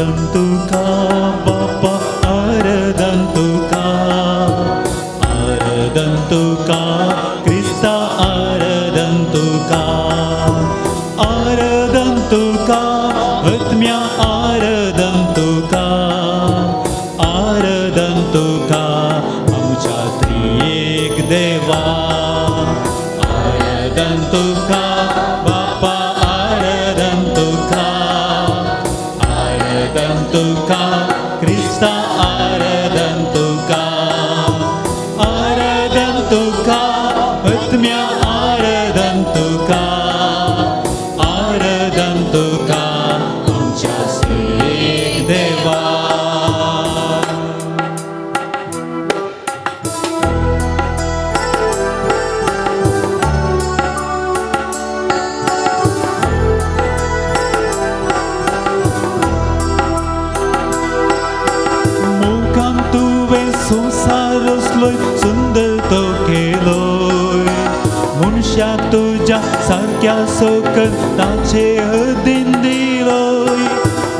आरदन तुका बापा, आरदन तुका, आरदन तुका क्रिस्ता, आरदन तुका, आरदन तुका आत्म्या, आरदन तुका, आरदन तुका आमच्या त्रिएक देवा, आरदन तुका बापा, आरदन तुका, आरदन तुका क्रिस्ता, आरदन तुका, आरदन तुका आत्म्या, आरदन तुका, आरदन तुका आमच्या त्रिएक देवा. मोगान तुवें संवसार रचलोय, सुंदर तो केलोय, मनशाक तुज्या सारक्या सकल ताचे अधीन दिलोय.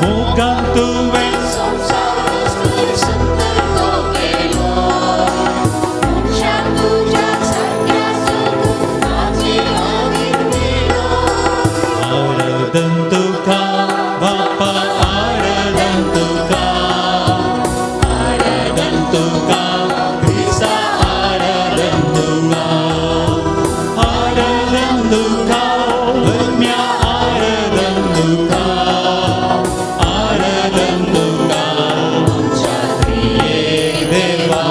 मोगान तुवें संवसार रचलोय, सुंदर तो केलोय, मनशाक तुज्या सारक्या सकल ताचे अधीन दिलोय. आरदन तुका बापा, आरदन तुका, आरदन तुका क्रिस्ता, आरदन तुका, आरदन तुका आत्म्या, आरदन तुका, आरदन तुका आमच्या त्रिएक देवा.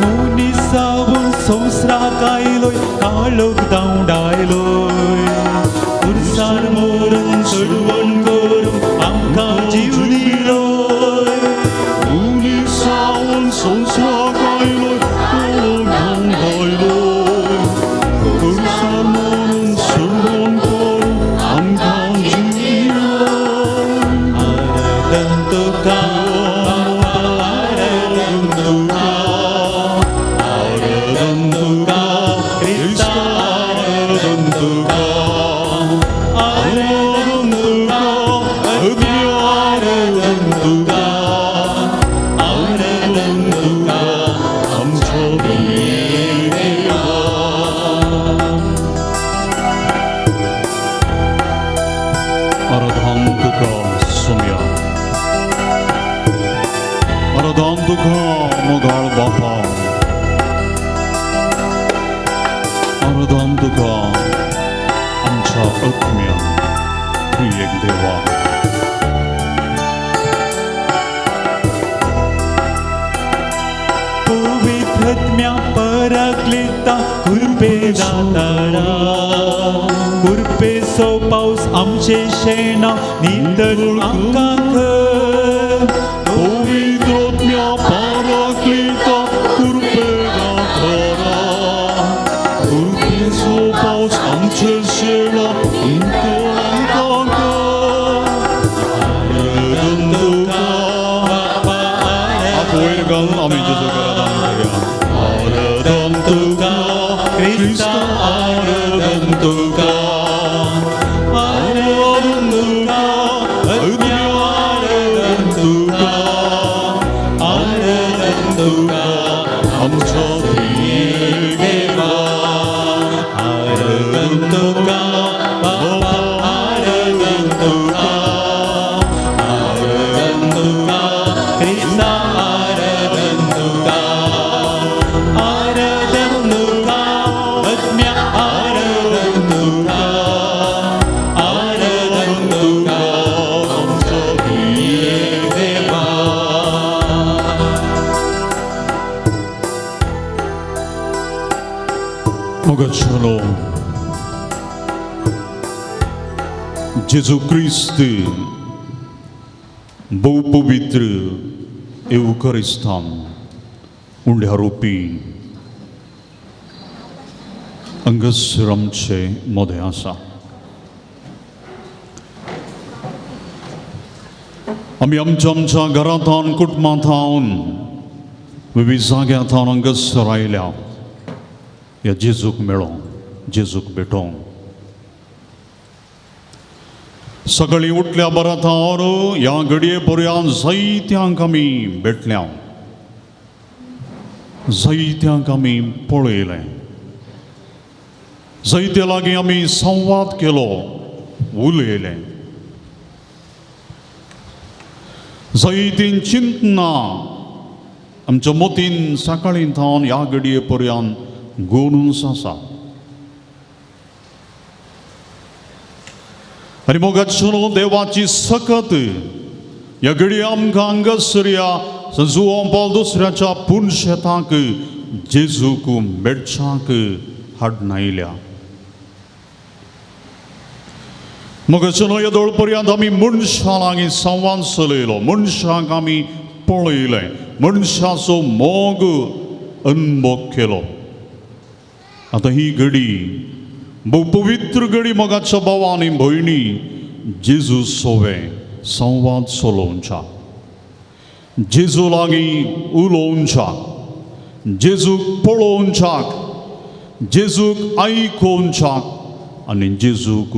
मनीस जावन संवसाराक आयलोय, काळोख धांवडायलोय, पुरसार मरून चडवण करून आमकां जीव दिलोय. मनीस जावन संवसाराक आयलोय, काळोख धांवडायलोय, खुर्सार मरून चडवण करून आमकां जीव दिलोय. आरदन तुका, आरदन तुका, आरदन तुका क्रिस्ता, आरदन तुका, आरदन तुका आत्म्या, आरदन तुका, आरदन तुका आमचो देवा. आराधन तुका सोम्या, आराधन तुका मोगाळ बापा, आराधन तुका आमच्या आत्म्या त्रिएक देवा. पवित्र आत्म्या पराक्लिता कृपे दातारा, कृपेचो पावस आमचे शेणा नितळ आमकां कर. पवित्र आत्म्या पराक्लिता कृपे दातारा, कृपेचो पावस आमचे शेणा नितळ आमकां कर. आराधन तुका बापा, हात वयर घालून आमी जेजूक आराधन करुया. आराधन तुका क्रिस्ता, आराधन तुका, आराधन तुका आत्म्या, आराधन तुका, आराधन तुका आमचो त्रिएक देवा. आरदन तुका बापा, आरदन तुका, आरदन तुका क्रिस्ता, आरदन तुका, आरदन तुका आत्म्या, आरदन तुका, आरदन तुका आमचो त्रिएक देवा. मोगाचेलो जेजू क्रिस्त भोव पवित्र एवकारिस्तान उंड्या रोपी हांगासर आमचे मदें आसा. आमी आमच्या आमच्या घरांत कुटुंबांत विविध जाग्यांत हांगासर आयल्या ह्या जेजूक मेळोंक, जेजूक भेटोवंक. सकाळीं उठल्या बरातार ह्या घडये पर्यंत जायत्यांक आमी भेटल्या, जायत्यांक आमी पळयलें, जायत्या लागीं आमी संवाद केलो, उलयलें. जायतीं चिंतना आमच्या मतीन सकाळीं थावन ह्या घडये पर्यंत गोनूच आसा. आनी मोगाचो देवाची सकत ह्या घडये आमकां हांगासर ह्या जुवांव पावल दुसऱ्याच्या पुनशेताक जेजूक मेळच्याक हाडून आयल्या. मोगाचो येदोळ पर्यंत आमी मनशां लागीं संवाद चलयलो, मनशांक आमी पळयलें, मनशाचो मोग अनुभव केलो. आतां ही घडी भोव पवित्र घडी मोगाच्या भावा आनी भयणी जेजू सोवे संवाद चलोवच्या, जेजू लागीं उलोवच्या, जेजूक पळोवच्याक, जेजूक आयकोवच्याक आनी जेजूक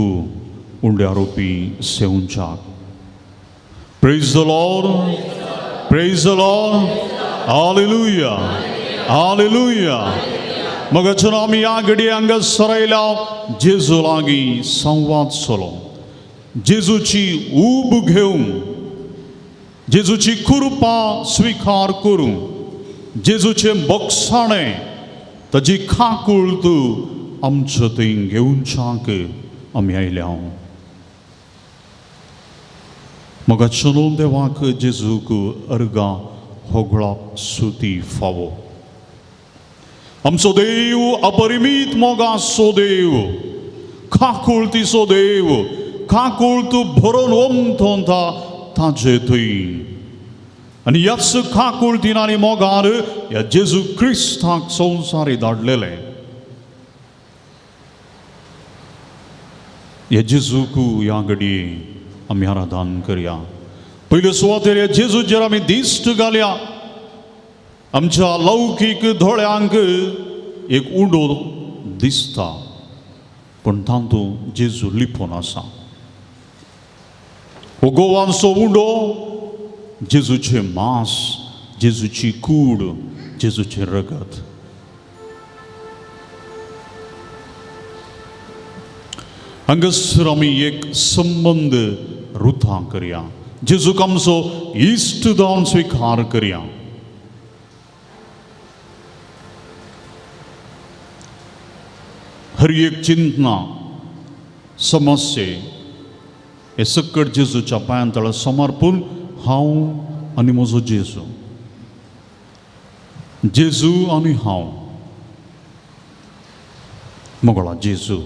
उंड्या रोपी सेवच्याक. Praise the Lord, praise the Lord, hallelujah, hallelujah. मग आमी ह्या घडये हांगासर आयल्या जेजू लागीं संवाद चलो, जेजूची ऊब घेवन, जेजूची कृपा स्विकार करूं, जेजूचें बक्षाणें ताजी काकूळत आमच्या थंय घेवच्याक आमी आयल्या. मोगाचो देवाक जेजूक अर्गां होगळाप सुती फावो. आमचो देव अपरिमीत मोगाचो देव, काकुळतीचो देव, काकुळत भरून ओमथोंता ताजे थंय. आनी ह्याच काकुळतीन आनी मोगार ह्या जेजू क्रिस्ताक संवसारी धाडलेलें. ह्या जेजूक ह्या घडये आमी आराधन करया. पयले सुवातेर ह्या जेजूचेर आमी दिश्ट घालया. आमच्या लौकीक दोळ्यांक एक उंडो दिसता, पूण तातूंत जेजू लिपून आसा. हो गोवांचो उंडो जेजूचें मांस, जेजूची कूड, जेजूचें रगत. हांगासर आमी एक संबंद रुथा करया, जेजूक आमचो इश्ट जावन स्विकार करया. हर एक चिंतना समस्ये हे सकट जेजूच्या पांयां तळा समर्पून हांव आनी म्हजो जेजू, जेजू आनी हांव. मोगळा जेजू,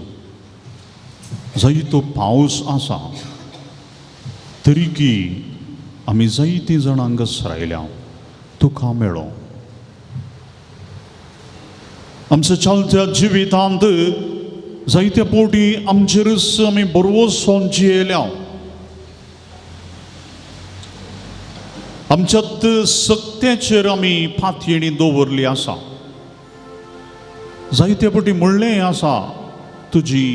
जायतो पावस आसा तरीकी आमी जायतीं जाणां हांगासर आयल्या तुका मेळो. आमच्या चलत्या जिवितांत जायते फावटी आमचेरच आमी बरवसोन जियेल्या. आमच्यात सक्त्याचेर आमी पातयेणी दवरली आसा. जायते फावटी म्हणलें आसा तुजी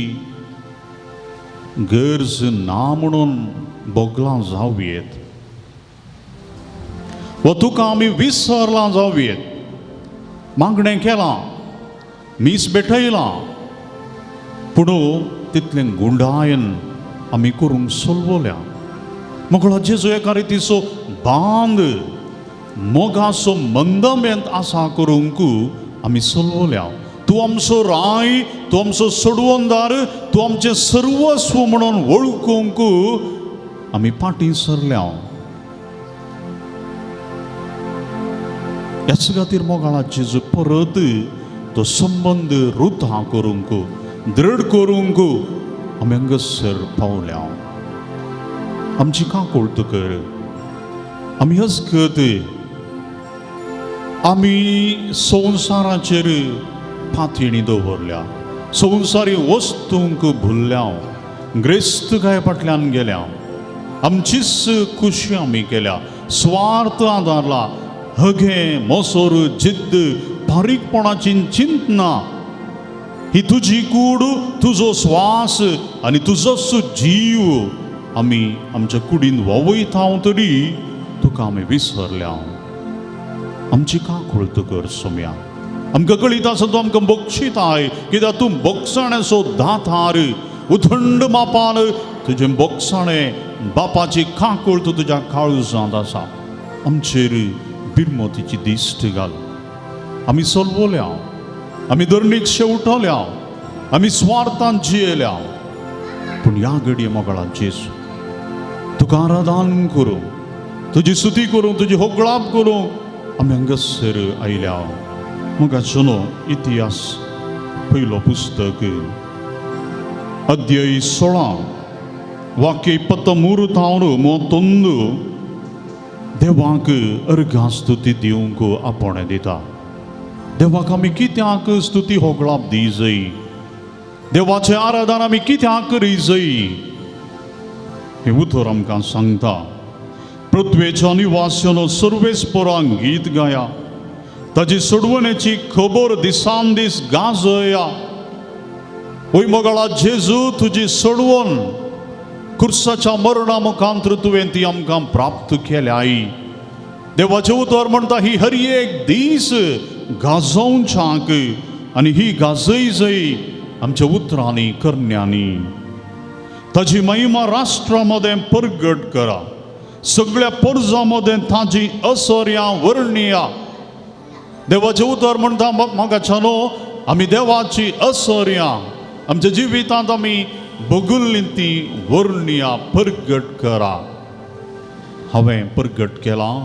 गरज ना म्हणून भोगलां जावयेत वा तुका आमी विसरलां जावयेत. मागणें केलां, मीस भेटयलां, पूण तितलें गुंडायन आमी करूंक सोलवल्या. मोगळो जेजू एका रितीचो बांद मोगाचो मंदमेंत आसा करूंक आमी सोलवल्या. तूं आमचो राय, तूं आमचो सोडवणदार, तूं आमचें सर्वस्व म्हणून वळखूंक आमी फाटीं सरल्या. ह्याच खातीर मोगाळा जेजू परत तो संबंद रुथा करूंक, दृढ करूंक आमी हांगासर पावल्या. आमची काकुळट कर, आमी हसकत आमी संवसाराचेर पातयेणी दवरल्या, संवसारी वस्तूंक भुल्ल्या, ग्रेस्तकाय फाटल्यान गेल्या, आमचीच खुशी आमी केल्या, स्वार्थ आदारला, हगे मोसोर जिद्द बारीकपणाची चिंतना ही तुजी कूड, तुजो स्वास आनी तुजोच जीव आमी आमच्या कुडीन व्हांवयता तरी तुका आमी विसरल्या. आमची काकूळत कर सोम्या, आमकां कळीत आसा तूं आमकां बक्षिताय, कित्याक तूं बक्षाण्याचो दातार, उथंड मापान तुजें बक्षाणें बापाची काकूळत तुज्या काळजांत आसा. आमचेर बिरमतीची दिश्ट घाल. आमी सलवल्या, आमी धरणीक शेवटल्या, आमी स्वार्थान जियेल्या, पूण ह्या घडये मोगळा जेजू तुका आराधन करूं, तुजी स्तुती करूं, तुजी होगळाप करूं आमी हांगासर आयल्या. मोगाचो इतिहास पयलो पुस्तक अध्याय 16 वाक्य 23 थावन 31 देवाक अर्घा स्तुती दिवंक आपोवणें दिता. देवाक आमी कित्याक स्तुती होगळाप दी जाय, देवाचें आराधन आमी कित्याक करी जाय, हें उतर आमकां सांगता. पृथ्वेच्या निवास्यानो सर्वेस्परांक गीत गाया, ताजी सोडवणेची खबर दिसान दीस गाजया. वय मोगाळा जेजू, तुजी सोडवण खुर्साच्या मरणा मुखांत तुवें ती आमकां प्राप्त केल्या. देवाचें उतर म्हणटा ही हर एक दीस गाजोवच्याक आनी ही गाजय जय आमच्या उतरांनी करण्यांनी. ताजी महिमा राष्ट्रा मदें परगट करा, सगळ्या परजां मदें ताजी असर्या वर्णिया. देवाचें उतर म्हणटा म्हाका आमी देवाची असर्या आमच्या जिवितांत आमी बगुल्ली ती वर्णिया परगट करा. हांवें परगट केलां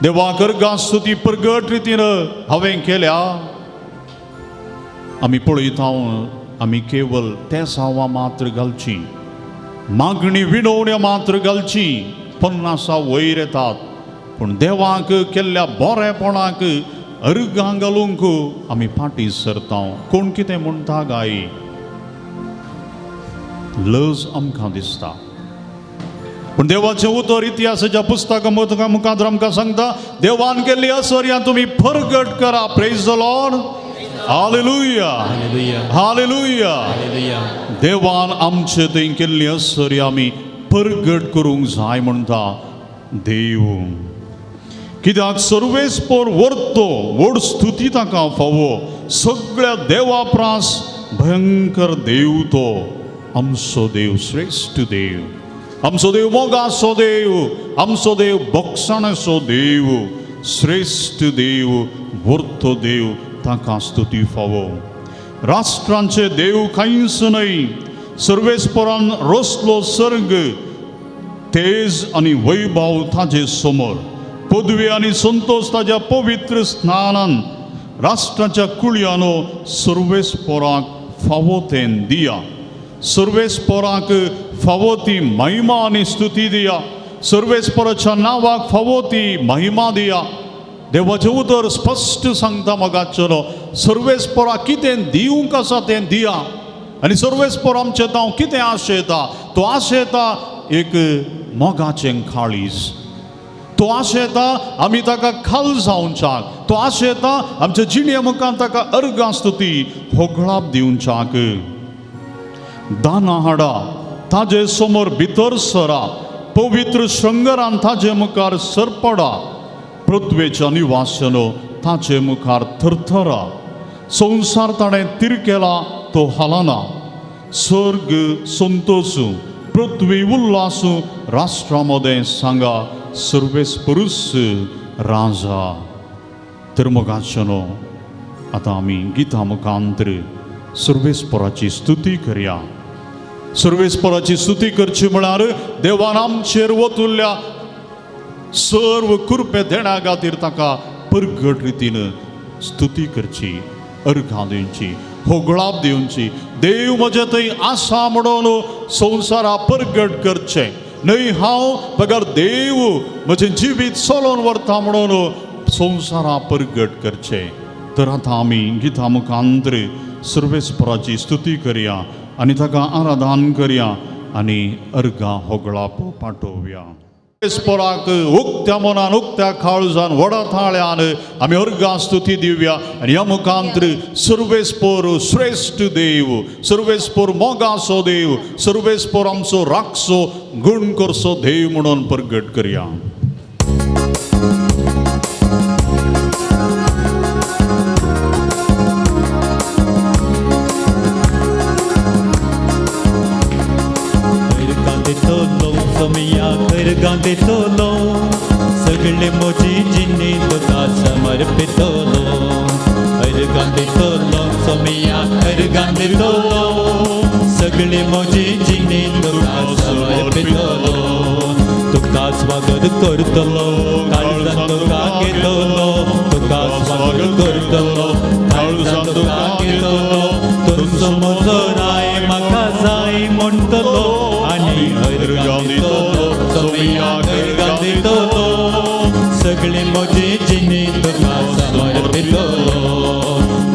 देवाक अर्घा स्तुती परगट रितीन हांवें केल्या. आमी पळयता आमी केवल तेसांवां मात्र घालची, मागणी विणवण्यो मात्र घालची, 50 वयर येतात, पूण देवाक केल्ल्या बरेपणाक अर्घां घालूंक आमी फाटीं सरता. कोण कितें म्हणटा गाय, लज आमकां दिसता. पूण देवाचें उतर इतिहासाच्या पुस्तका मुखार आमकां सांगता देवान केल्ली असर्या तुमी परगट करा. Praise the Lord, hallelujah, hallelujah. देवान आमचे थंय केल्ली असर्या आमी परगट करूंक जाय म्हणटा देव. कित्याक सर्वेस्पर व्हरतो व्हड स्तुती ताका फावो, सगळ्या देवा प्रास भयंकर देव तो आमचो देव, श्रेश्ठ देव, आमचो देव मोगाचो देव, आमचो देव बक्षाणाचो देव, श्रेश्ठ देव, व्हरतो देव, ताका स्तुती फावो. राष्ट्रांचे देव कांयच न्हय, सर्वेस्परान रसलो सर्ग, तेज आनी वैभव ताजे समोर, पदवी आनी संतोष ताज्या पवित्र स्नानान, राष्ट्राच्या कुळयानो सर्वेस्पराक फावो तें दिया, सर्वेस्पराक फावो ती महिमा आनी स्तुती दिया, सर्वेस्पराच्या नांवाक फावो ती महिमा दिया. देवाचें उतर स्पश्ट सांगता मोगाचो, सर्वेस्पराक कितें दिवंक आसा तें दिया. आनी सर्वेस्पर आमचें तांव कितें आशेता, तो आशेता एक मोगाचें काळीज, तो आशेता आमी ताका खाल जावच्याक, तो आशेता आमच्या जिणे मुखार ताका अर्घां स्तुती होगळाप दिवच्याक. दाना हाडा ताजे समोर भितर सरा, पवित्र शृंगरान ताजे मुखार सरपडा, पृथ्वेच्या निवासनो ताचे मुखार थरथरा. संवसार ताणें तिरकेला तो हालना, सर्ग संतोषू पृथ्वी उल्लासू, राष्ट्रा मदें सांगा सर्वेस्परूस राजा. तर मोगाचेनो आतां आमी गितां मुखांतर सर्वेस्पराची स्तुती करया. सर्वेस्पराची स्तुती करची म्हळ्यार देवान आमचेर वतुल्ल्या सर्व कृपे देण्या खातीर ताका परगट रितीन स्तुती करची, अर्घां दिवची, होगळाप दिवची. देव म्हजे थंय आसा म्हणून संवसारा परगट करचें न्हय, हांव बगर देव म्हजें जिवीत चलोवन व्हरता म्हणून संवसारा परगट करचें. तर आतां आमी गितां मुखांतर सर्वेस्पराची स्तुती करया आनी ताका आराधन करया आनी अर्घा होगळाप पाठोवया. सर्वेस्पराक उक्त्या मनान उक्त्या काळजान व्हडा थाळ्यान आमी अर्घा स्तुती दिवया आनी ह्या मुखांतर सर्वेस्पर श्रेश्ठ देव, सर्वेस्पर मोगाचो देव, सर्वेस्पर आमचो राखचो गुण करचो देव म्हणून प्रगट करया. दितलो सगळे म्हजी जिणी तुका समर्पितलो. अर्घां दितलो सोमिया अर्घां दितलो सगळे म्हजी जिणी तुका समर्पितलो. तुका स्वागत करतलो काळजान तुका घेतलो, तुका स्वागत करतलो काळजान तुका घेतलो. तुमचो म्हजो राय म्हाका जाय म्हणटलो आनी अर्घां दितलो सोमिया अर्घां दितलो सगळे म्हजी जिणी तुका समर्पितलो.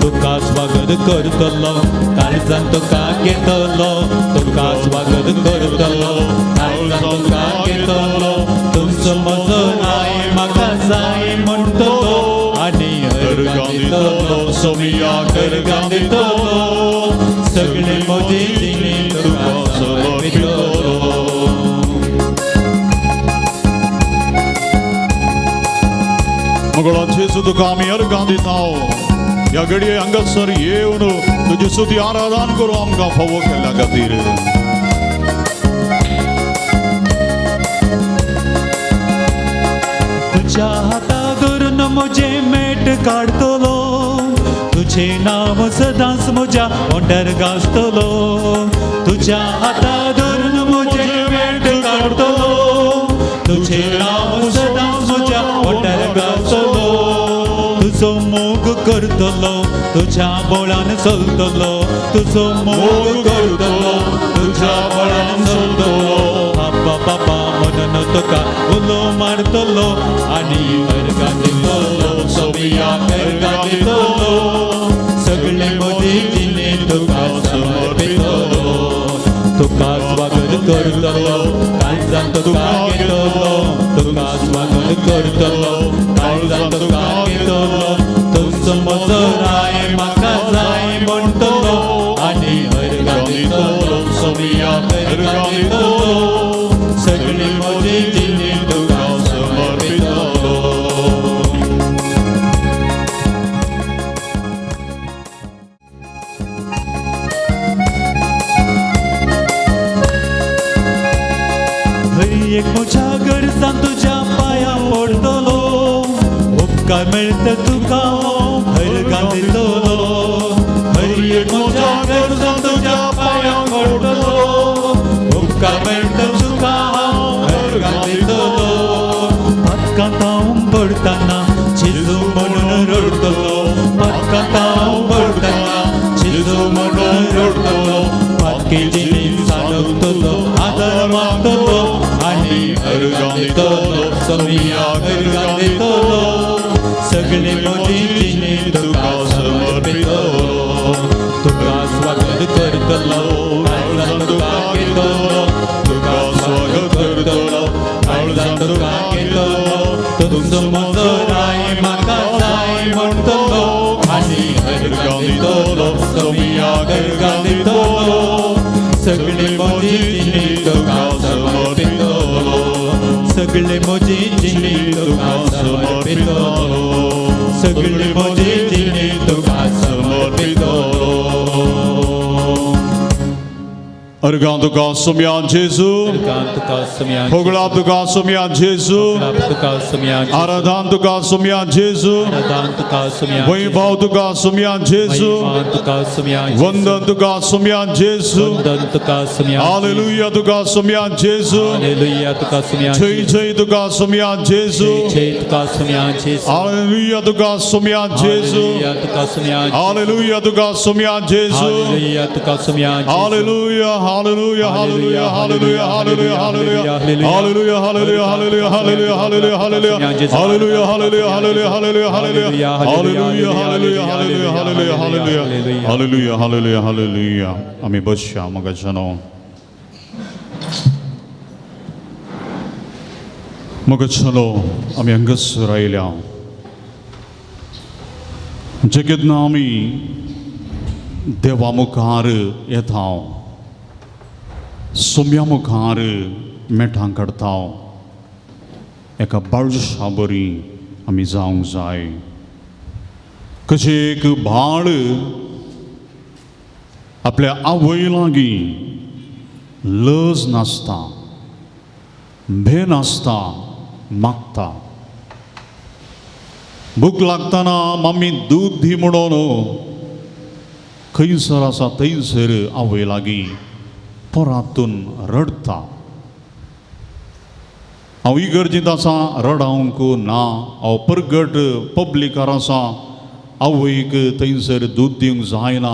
तुका स्वागत करतलो काळजान तुका घेतलो, तुका स्वागत करतलो काळजान तुका घेतलो. तुमचो म्हजो राय म्हाका जाय म्हणटलो आनी अर्घां दितलो सोमिया अर्घां दितलो सगळे म्हजी जिणी तुका समर्पितलो. मगळा जेजू तुका आमी अर्घां दिता. ह्या घडये हांगासर येवन तुजी स्तुती आराधन करूं आमकां फावो केल्ल्या खातीर. तुज्या हाता धरून म्हजें मेट काडटलो, तुजें नांव सदांच म्हज्या ओंठार गाजतलो. तुज्या हाता धरून म्हजें मेट काडटलो, तुजें नांव सदांच म्हज्या ओंठार गाजतलो. तुजो मोग करतलो तुज्या बोळान चलतलो, तुजो मोग करतलो तुज्या बोळान चलतलो. बाबा बाबा म्हणून तुका उलो मारतलो आनी अर्घां दितलो सोमिया अर्घां दितलो सगळे म्हजी जिणी तुका समर्पितलो. तुका स्वागत करतलो काळजान तुका घेतलो, तुका स्वागत करतलो काळजान तुका घेतलो. तुमचो म्हजो राय म्हाका जाय म्हणटलो आनी अर्घां दितलो सोमिया अर्घां दितलो सगळी म्हजी जिणी तुका समर्पितलो. एक म्हज्या गरजान तुज्या पांयां पडटलो, उपकार मेळटा तुका अर्घां दितलो. हर एक म्हज्या गरजान तुज्या पांयां पडटलो, उपकार मेळटा तुका अर्घां दितलो. पातकांत हांव पडटना जेजू म्हणून रडटलो, पातकांत हांव पडटना जेजू म्हणून रडटलो. पातकी जिणी सांडून तुजो आदार मागतलो आनी अर्घां दितलो सोमिया अर्घां दितलो सगळे म्हजी जिणी तुका समर्पितलो. तुका स्वागत करतलो काळजान तुका घेतलो, तुका स्वागत करतलो काळजान तुका घेतलो. तुमचो म्हजो राय म्हाका जाय म्हणटलो आनी अर्घां दितलो सोमिया अर्घां दितलो सगळे म्हजी जिणी तुका समर्पितलो. सगळे म्हजी जिणी तुका समर्पितलो, सगळे म्हजी जिणी तुका समर्पितलो. अर्घां तुका सोमिया जेजू, होगळा तुका सोमिया जेजू, आराधन तुका सोमिया जेजू, वैभव तुका सोमिया जेजू, वंदन तुका सोमिया जेजू, हालेलुया तुका सोमिया जेजू, जय जय तुका सोमिया जेजू, हालेलुया तुका सोमिया जेजू, हालेलुया तुका सोमिया जेजू, hallelujah Hallelujah, hallelujah, hallelujah, hallelujah, hallelujah, hallelujah, hallelujah, hallelujah, hallelujah, hallelujah, hallelujah, hallelujah, hallelujah, hallelujah, hallelujah, hallelujah, hallelujah, hallelujah, Hallelujah, hallelujah, hallelujah, hallelujah, hallelujah. आमी बसया मोगाच्यानो. मोगाच्यानो आमी हांगासर आयल्या जे केन्ना आमी देवा मुखार येता, सोम्या मुखार मेठां काडटा, एका बाळशा बरी आमी जावंक जाय. कशें एक बाळ आपल्या आवय लागीं लज नासता, भे नासता मागता. भूक लागतना मम्मी दूद दी म्हणून खंयसर आसा थंयसर आवय लागीं परातून रडटा. हांव इगर्जींत आसा रडावंक ना, हांव परगट पब्लिकार आसा, आवयक थंयसर दूद दिवंक जायना.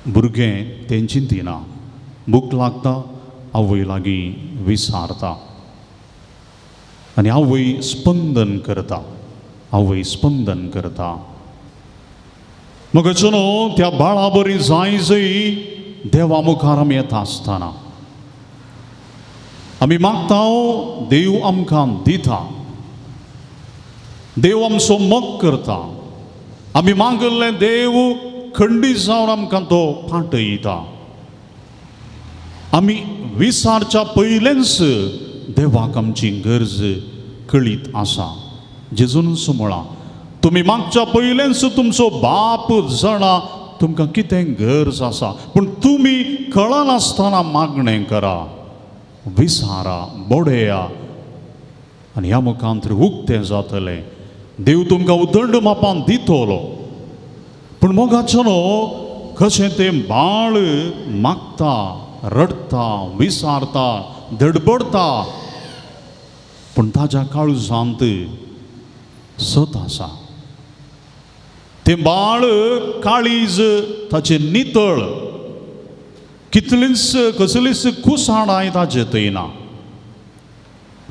भुरगें तें चिंतिना, भूक लागता आवय लागीं विसारता आनी आवय स्पंदन करता, आवय स्पंदन करता. मग चलो त्या बाळा बरी जाय जय देवा मुखार आमी येता आसतना आमी मागता, देव आमकां दिता, देव आमचो मोग करता. आमी मागिल्लें देव खंडीत जावन आमकां तो पाटयता. आमी विसारच्या पयलेंच देवाक आमची गरज कळीत आसा. जेजून म्हळां, तुमी मागच्या पयलेंच तुमचो बाप जाणा तुमकां कितें गरज आसा, पूण तुमी कळनासतना मागणें करा, विसारा, बोडया आनी ह्या मुखांत उक्तें जातलें. देव तुमकां उदंड मापान दितलो. पूण मोगाचो कशें तें बाळ मागता, रडटा, विसारता, धडपडटा, पूण ताज्या काळजांत सत आसा. तें बाळ काळीज ताचें नितळ, कितलींच कसलीच कुसाणाय ताजे थंय ना,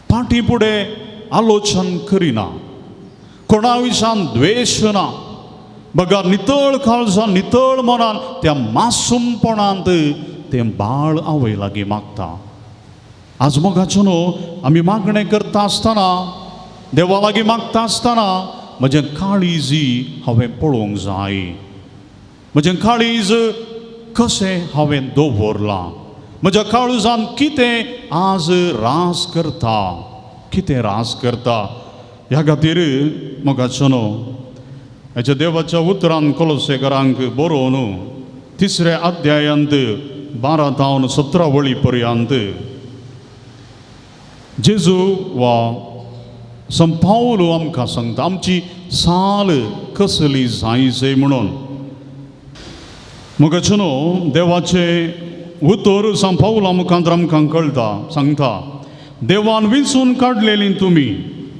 फाटीं फुडें आलोचन करिना, कोणा विशान द्वेश ना, बगर नितळ काळजान नितळ मनान त्या मासूमपणांत तें बाळ आवय लागीं मागता. आज मोगाचो न्हू आमी मागणें करता आसतना, देवा लागीं मागता आसतना म्हजें काळीज हांवें पळोवंक जाय, म्हजें काळीज कशें हांवें दवरलां, म्हज्या काळजान कितें आज रास करता, कितें रास करता. ह्या खातीर मोगाचो न्हू हाच्या देवाच्या उतरान कोलोसेकरांक बरोवन 3 अध्यायांत 12 तावन 17 वळी पर्यंत जेजू वा संपावलो आमकां सांगता आमची साल कसली जायचे म्हणून. मोगाचो न्हू देवाचे उतर संपावला मुखांत आमकां कळटा, सांगता देवान विंचून काडलेली तुमी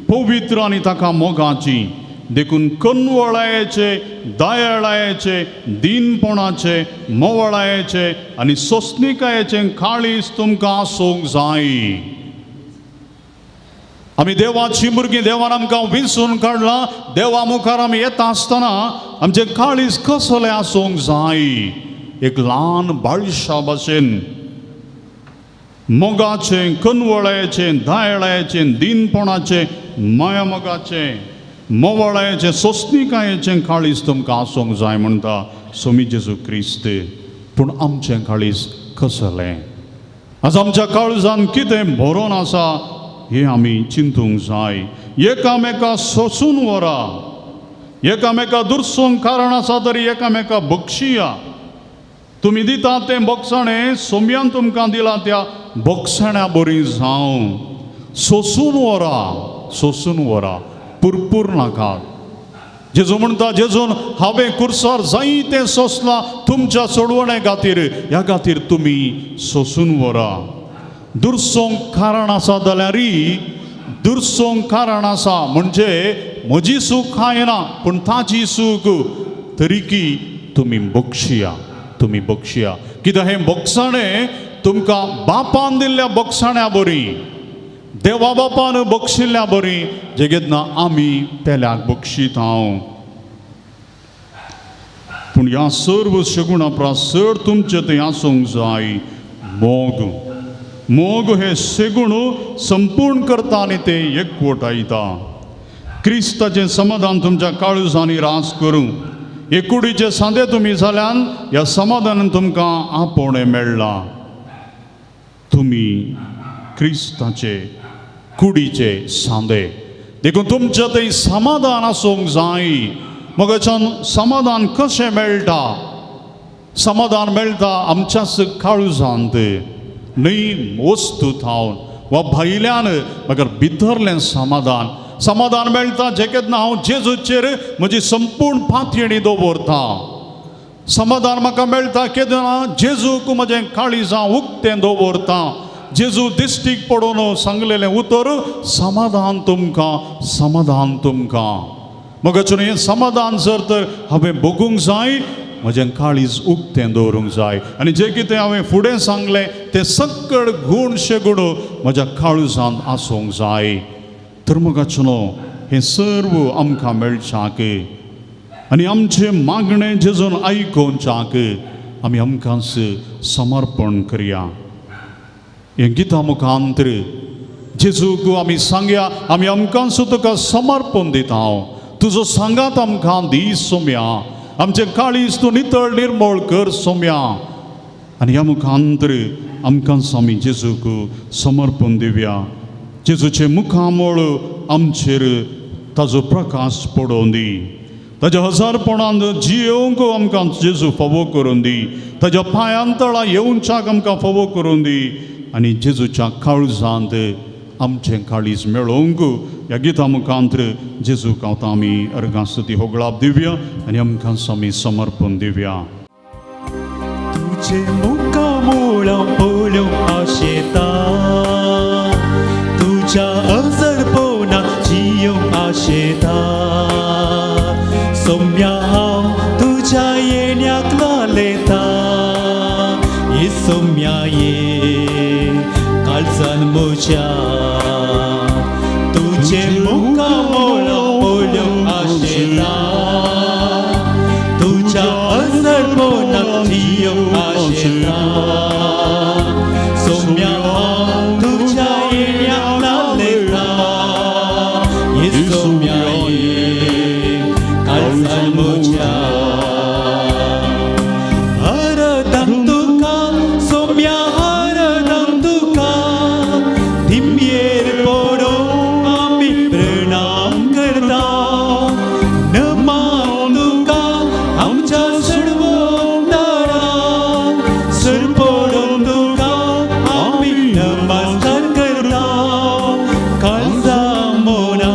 पवित्र आनी ताका मोगाची, देखून कनवळायेचे, दयाळायेचे, दीनपणाचे, मोवळायेचे आनी सोंसणिकायेचे काळीज तुमकां आसूंक जाय. आमी देवाची भुरगीं, देवान आमकां विंचून काडला, देवा मुखार आमी येता आसतना आमचें काळीज कसलें आसूंक जाय, एक ल्हान बाळशा भाशेन मोगाचें, कनवळायेचें, दयाळायेचें, दीनपणाचें, माया मोगाचें, मोवळायेचें, सोंसणिकायेचें काळीज तुमकां आसूंक जाय म्हणटा स्वामी जेजू क्रिस्त. पूण आमचें काळीज कसलें, आज आमच्या काळजान कितें भरोन आसा हें आमी चिंतूंक जाय. एकामेका सोंसून व्हरा, एकामेका दुरसूंक कारण आसा तरी एकामेका बक्षिया. तुमी दिता तें बक्षाणें सोम्यान तुमकां दिलां त्या बक्षाण्या बरी जावं. सोंसून व्हरा, सोंसून व्हरा, पुरपूर नाका. जेजू म्हणटा, जेजून हांवें कुर्सार जायतें सोंसलां तुमच्या सोडवणे खातीर, ह्या खातीर तुमी सोंसून व्हरा. दुरसोंक कारण आसा जाल्यारय दुरसोंक कारण आसा म्हणजे म्हजी सूख कांय ना पूण ताजी सूख तरीकी तुमी बक्षिया, तुमी बक्षिया. कित्याक हें बक्षाणें तुमकां बापान दिल्ल्या बक्षाण्या बरी, देवा बापान बक्षिल्ल्या बरी, जे केन्ना आमी पेल्याक बक्षीत हांव. पूण ह्या सर्व सगुणा परस चड तुमचें थंय आसूंक जाय मोग. मोग हे सेगुण संपूर्ण करता आनी ते एकवटायता. क्रिस्ताचें समाधान तुमच्या काळजांनी रास करूं. एकुडीचे सांदे तुमी जाल्यान ह्या समाधानान तुमकां आपोवणें मेळ्ळां. तुमी क्रिस्ताचे कुडीचे सांदे, देखून तुमचें थंय समाधान आसूंक जाय. मगाच्यान समाधान कशें मेळटा? समाधान मेळटा आमच्याच काळजांत, न्हय वस्तू थावन वा भायल्यान, मगर भितरलें समाधान. समाधान मेळटा जे केन्ना हांव जेजूचेर म्हजी संपूर्ण पातयेणी दवरता. समाधान म्हाका मेळटा केन्ना जेजूक म्हजें काळीजां उक्तें दवरता. जेजू दिश्टीक पडून सांगलेलें उतर समाधान तुमकां, समाधान तुमकां. मगाचें हें समाधान जर तर हांवें भोगूंक जाय, म्हजें काळीज उक्तें दवरूंक जाय. आनी जें कितें हांवें फुडें सांगलें तें सकळ गूण शेगुण म्हज्या काळजांत आसूंक जाय. तर मगाचें हें सर्व आमकां मेळच्याक आनी आमचें मागणें जेजून आयकोवच्याक आमी आमकांच समर्पण करया. हें गिता मुखांतर जेजूक आमी सांगया, आमी आमकांच तुका समर्पण दिता. तुजो सांगात आमकां दी सोम्या, आमचें काळीज तूं नितळ निर्मळ कर सोम्या. आनी ह्या मुखांतर आमकांच आमी जेजूक समर्पण दिवया. जेजूचें मुखामळ आमचेर ताजो प्रकाश पडोवन दी. ताज्या हजारपणान जियेवंक आमकां जेजू फावो करून दी. ताज्या पांयां तळा येवच्याक आमकां फावो करून दी. आनी जेजूच्या काळजांत आमचें काळीज मेळोवंक ह्या गिता मुखांतर जेजूक आतां आमी अर्गां स्तुती होगळाप दिवया आनी आमकां आमी समर्पण दिवया. तुझे मुखामळ पळोवंक आशेता, तुज्या अजरपणा जियोवंक आशेता. सोम्या हांव तुज्या येण्याक लालेता, ये सोम्या ये काळजान म्हज्या. तुझे मुखामळ पळोवंक आशेता, तुज्या अजरपणा जियोवंक आशेता. सोम्या हांव तुज्या येण्याक लालेता, ये सोम्या ये काळजान म्हज्या. हरदम तुका सोम्या, हरदम तुका दिमयेर पडोवन आमी प्रणाम करता. नमान तुका आमच्या सर्वोंदारा, सर पडोवन तुका आमी नमस्कार करता. काळजा मोना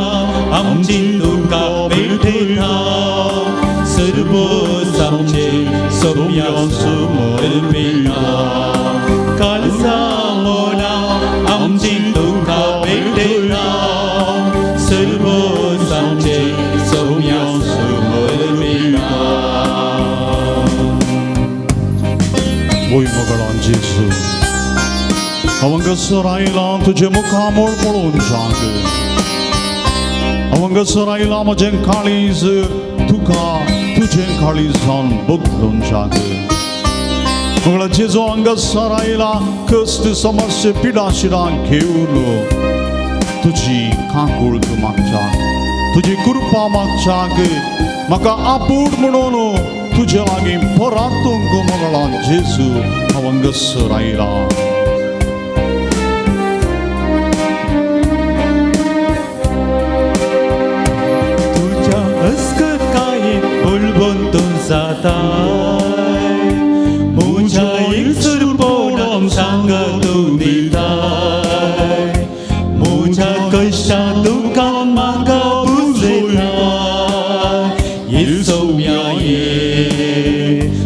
आमची तुका भेटयता, सर्वोस आमचे सोम्या समर्पिता. काळजा मोना आमची तुका भेटयता, सर्वोस आमचे सोम्या समर्पिता. वय मगळान जेजू, हांव हांगासर आयलां तुजें मुखामळ पळोवच्याक. हांव हांगासर आयलां म्हजें काळीज तुका तुजें काळीज जावन बदलूंच्याक. मगळा जेजू हांगासर आयलां कश्ट समस्या पिडाशिडां घेवन तुजी काकूळट मागच्याक, तुजी कृपा मागच्याक. म्हाका आपूण म्हणून तुजे लागीं परातूंक मगळा जेजू हांव हांगासर आयलां. तुज्या अस्कतायेन बळवंत तूं जाताय, म्हज्या एकसुरपणान सांगात तूं दिताय. म्हज्या कश्टां तुका म्हाका पुजयताय, ये सोम्या ये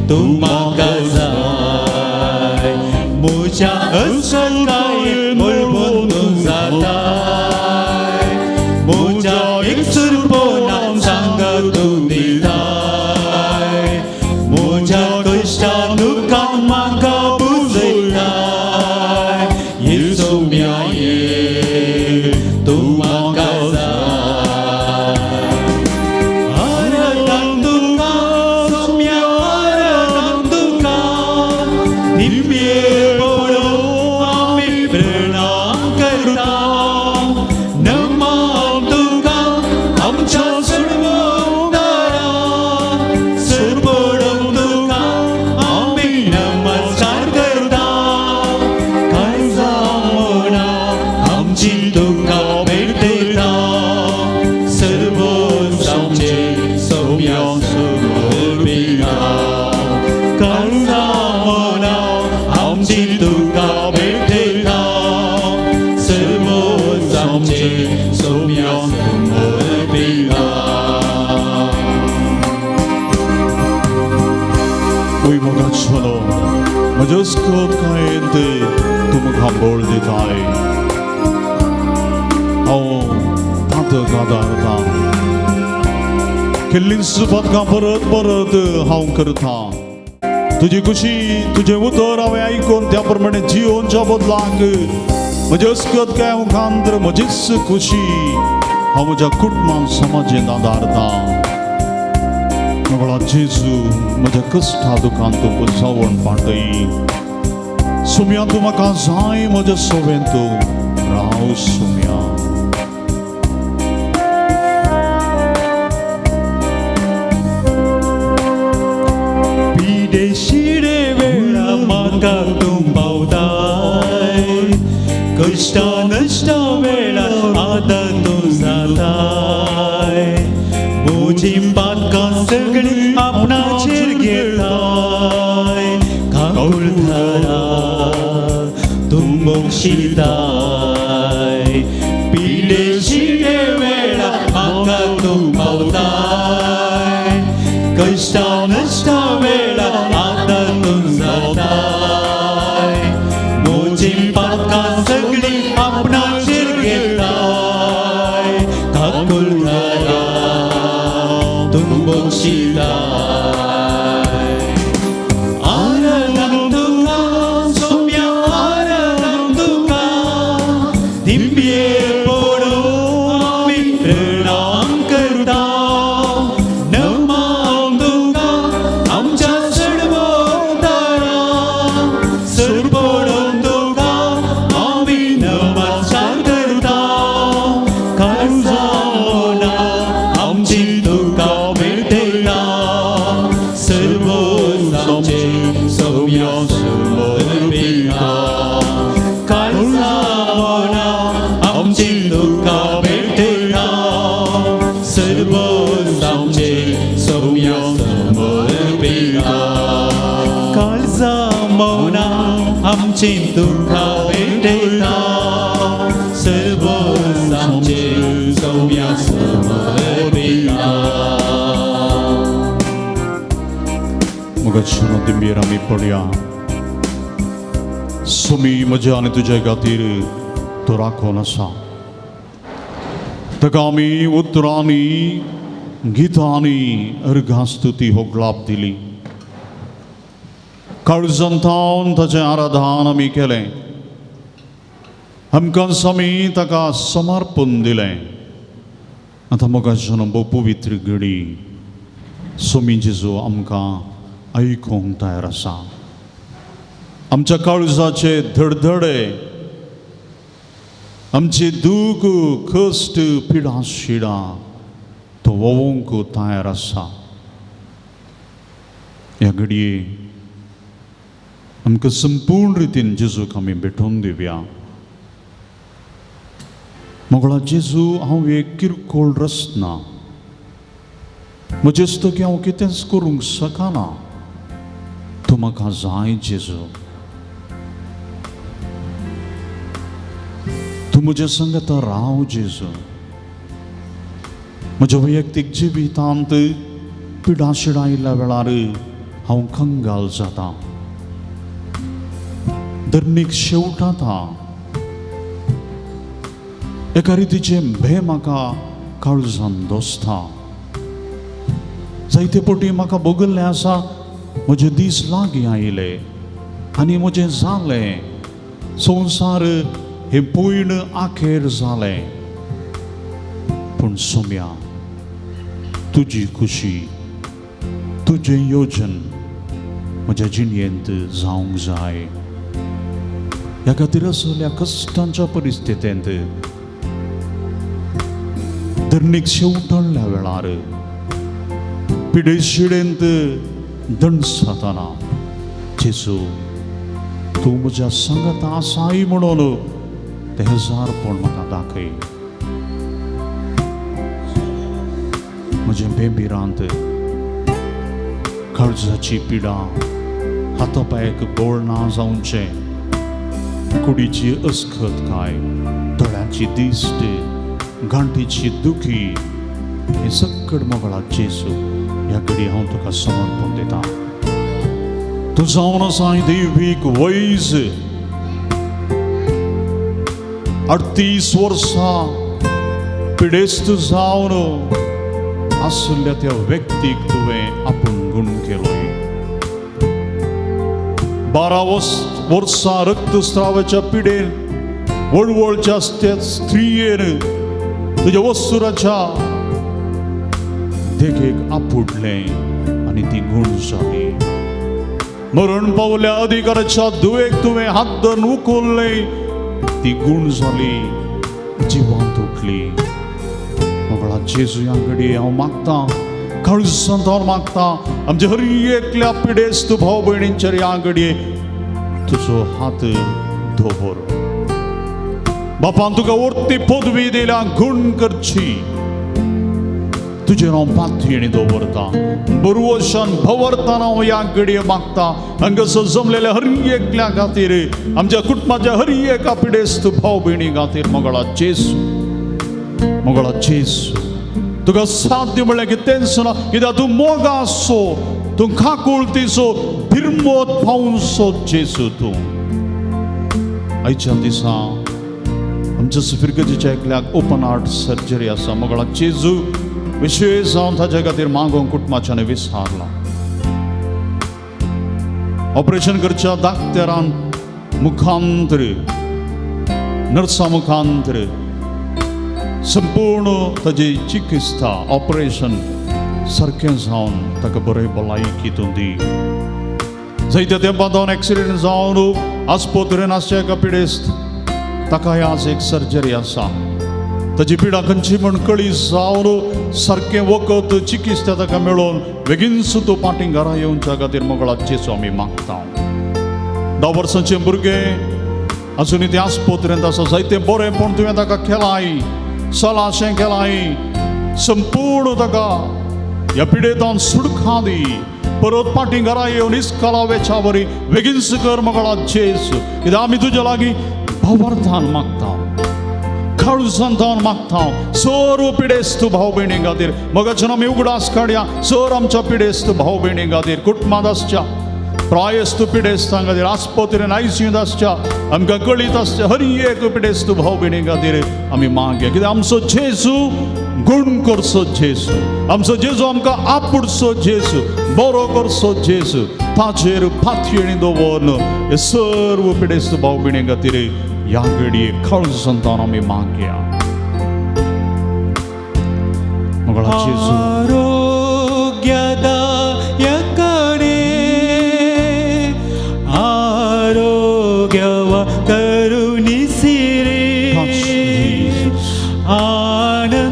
तूं म्हाका जाय. म्हज्या अस्कतायेन बळवंत तूं जाताय, म्हज्या एकसुरपणान सांगात तूं दिताय. म्हज्या कश्टां तुका म्हाका पुजयताय, ये सोम्या ये तूं म्हाका जाय. हरदम तुका ओय मोगाचो म्हज्या कायेंत तूं म्हाका बळ दिताय. हांव पातक आदारता, केल्लींच पातकां परत परत हांव करता. तुजी खुशी तुजें उतर हांवें आयकून त्या प्रमाणे जियोनच्या बदलाक म्हज्या अस्कत काय मुखांतर म्हजीच खुशी हांव म्हज्या कुटुंबान समाजेंत आदारता. मोगळा जेजू म्हज्या कश्टा दुखान तूं पुरसावण पाटय. सुम्या तूं म्हाका जाय म्हज्या सोवें तूं राव सुम्या. पिडे शिडे वेळा म्हाका तूं पावताय, कश्टा नश्टा वेळा आतां तूं जाताय. म्हजी पातकां सगळीं आपणाचेर घेताय, काकुळथारा तूं बक्षिताय. पिडे शिडे वेळा म्हाका तूं पावताय, कश्टा नश्टा वेळा आतां तूं जाताय. म्हजी पातकां सगळीं आपणाचेर घेताय, काकुळथारा तूं बक्षिताय. आराधन तुका सोम्या, आराधन तुका, दिंबये पडून आमी प्रणाम करता. नमान तुका आमच्या सडवतारा, सर पडून तुका आमी नमस्कार करता. काळजां आमची तुका भेटयता, सर्वोच्च आमचे सौम्या समर्पिता. काळजां आमची तुका भेटयता, सर्वोच्च आमचे सौम्या समर्पिता. काळजां मौना आमची तुका भेटयता, सर्वोच्च आमचे सौम्या समर्पिता. मोगाचो दिंबेर आमी पडया. सुमी म्हज्या आनी तुज्या खातीर तो राखून आसा. ताका आमी उतरांनी गितांनी अर्घां स्तुती होगळाप दिली. काळजान थावन ताचें आराधन आमी केलें. आमकां आमी ताका समर्पण दिलें. आतां मोगाचो भोव पवित्र घडी सोमी जेजू आमकां आयकूंक तयार आसा. आमच्या काळजाचे धडधडे, आमचे दूख कश्ट पिडा शिडां तो वोवंक तयार आसा. ह्या घडये आमकां संपूर्ण रितीन जेजूक आमी भेटोवन दिवया. मोगळा जेजू, हांव एक किरकोळ रचना, म्हजें की हांव कितेंच करूंक शकना, तूं म्हाका जाय जेजू. तूं म्हज्या संगता राव जेजू. म्हज्या वैयक्तीक जिवितांत पिडा शिडा आयिल्ल्या वेळार हांव कंगाल जाता, धर्मीक शेवटाता. एका रितीचें भंय म्हाका काळजान दोसता. जायते पटी म्हाका भोगल्लें आसा, म्हजे दीस लागीं आयले आनी म्हजें जालें, संवसार हें पयण आखेर जालें. पूण सोम्या, तुजी खुशी तुजें योजन म्हज्या जिणेंत जावंक जाय. ह्या खातीर असल्या कश्टांच्या परिस्थितींत धरणीक शेवटल्या वेळार पिडे शिडेंत दणसातना जेजू तूं म्हज्या संगता आसाय म्हणून तें हजारपण म्हाका दाखय. म्हजें बेबिरांत काळजाची पिडा, हातापांयक बळ ना जावचें, कुडीची अस्खतकाय, दोळ्यांची दिश्ट, गांठीची दुखी, हें सगळें मोगळा जेजू ह्या घडी हांव तुका समर्पण दिता. तूं जावन आसाय देवीक वैज. 38 वर्सां पिडेस्त जावन आशिल्ल्या त्या व्यक्तीक तुवें आपूण गूण केलोय. 12 वर्सां रक्तस्रावाच्या पिडेन वळवळच्या त्या स्त्रियेन तुज्या वस्तुराच्या देखीक आपुडलें आनी ती गूण जाली. मरण पावल्या अधिकाराच्या दुवेक तुवें हात धरून उखल्लें, ती गूण जाली, जिवांत उठली. मोगळा जेजू, ह्या घडये हांव मागतां, काळजांत हांव मागतां, आमच्या हर एकल्या पिडेस्त भाव भयणींचेर ह्या घडये तुजो हात दवर. बापान तुका वर्ती पदवी दिल्या गूण करची, तुजेर हांव पातयेणी दवरता, बरवशान भवरताना हांव ह्या घडये मागता. हांगासर जमलेल्या हर एकल्या खातीर, आमच्या कुटुंबाच्या हर एका पिडेस्त भाव भयणी खातीर, मोगळा जेजू, मोगळा जेजू, तुका साध्य म्हणल्यार कितेंच ना, कित्याक तूं मोगासो, तूं काकुळतीचो, भिरमोत पावसो जेजू तूं. आयच्या दिसा आमच्या फिरगतीच्या एकल्याक ओपन हार्ट सर्जरी आसा. मोगळा जेजू, विशेश जावन ताच्या खातीर मागोवंक कुटुंबाच्यान विसारला. ऑपरेशन करच्या दाक्तेरान मुखांतर, नर्सा मुखांतर संपूर्ण ताजी चिकित्सा ऑपरेशन सारकें जावन ताका बरें भलायकी तूं दी. जायत्या तेंपा जावन एक्सिडेंट जावन आस्पत्रेन आसच्या एका पिडेस्त ताकाय आज एक सर्जरी आसा. ताजी पिडा खंयची म्हण कळी जावन सारकें वखद चिकित्सा ताका मेळोवन बेगीन तूं पाटी घरा येवच्या खातीर मोगळा जेजू आमी मागता. 10 वर्सांचें भुरगें अजुनूय तें आस्पत्रेंत आसा. जायतें बरेंपण तुवें ताका केलाय, सलाशें केलाय, संपूर्ण ताका ह्या पिडेतान सुडखा दी. परत पाटी घरा येवन इस्काला वेच्या वरी बेगीन कर मोगळा जेजू, कित्याक आमी तुज्या लागीं भावार्थान मागता, काळजांतान मागता. सर्व पिडेस्त भाव भयणी खातीर मगाच्यान आमी उगडास काडया. सर आमच्या पिडेस्त भाव भयणी खातीर, कुटुंबांत आसच्या प्रायस्त पिडेस्तां खातीर, आस्पत्रेन आयसीयूंत आसच्या, आमकां कळीत आसच्या हर एक पिडेस्त भाव भयणी खातीर आमी मागया. कित्याक आमचो जेजू गूण करचो जेजू, आमचो जेजू आमकां आपुडचो जेजू, बरो करचो जेजू, ताचेर पातयेणी दवरून हे सर्व पिडेस्त भाव भयणी खातीर ह्या घडये काळजांतान आमी मागया. मोगळा जेजू. ಆರೋಗ್ಯದಾಯಕನೇ, ಆರೋಗ್ಯವ ಕರುಣಿಸಿರಿ. Touch Jesus. ಆನಂದದಾಯಕನೇ,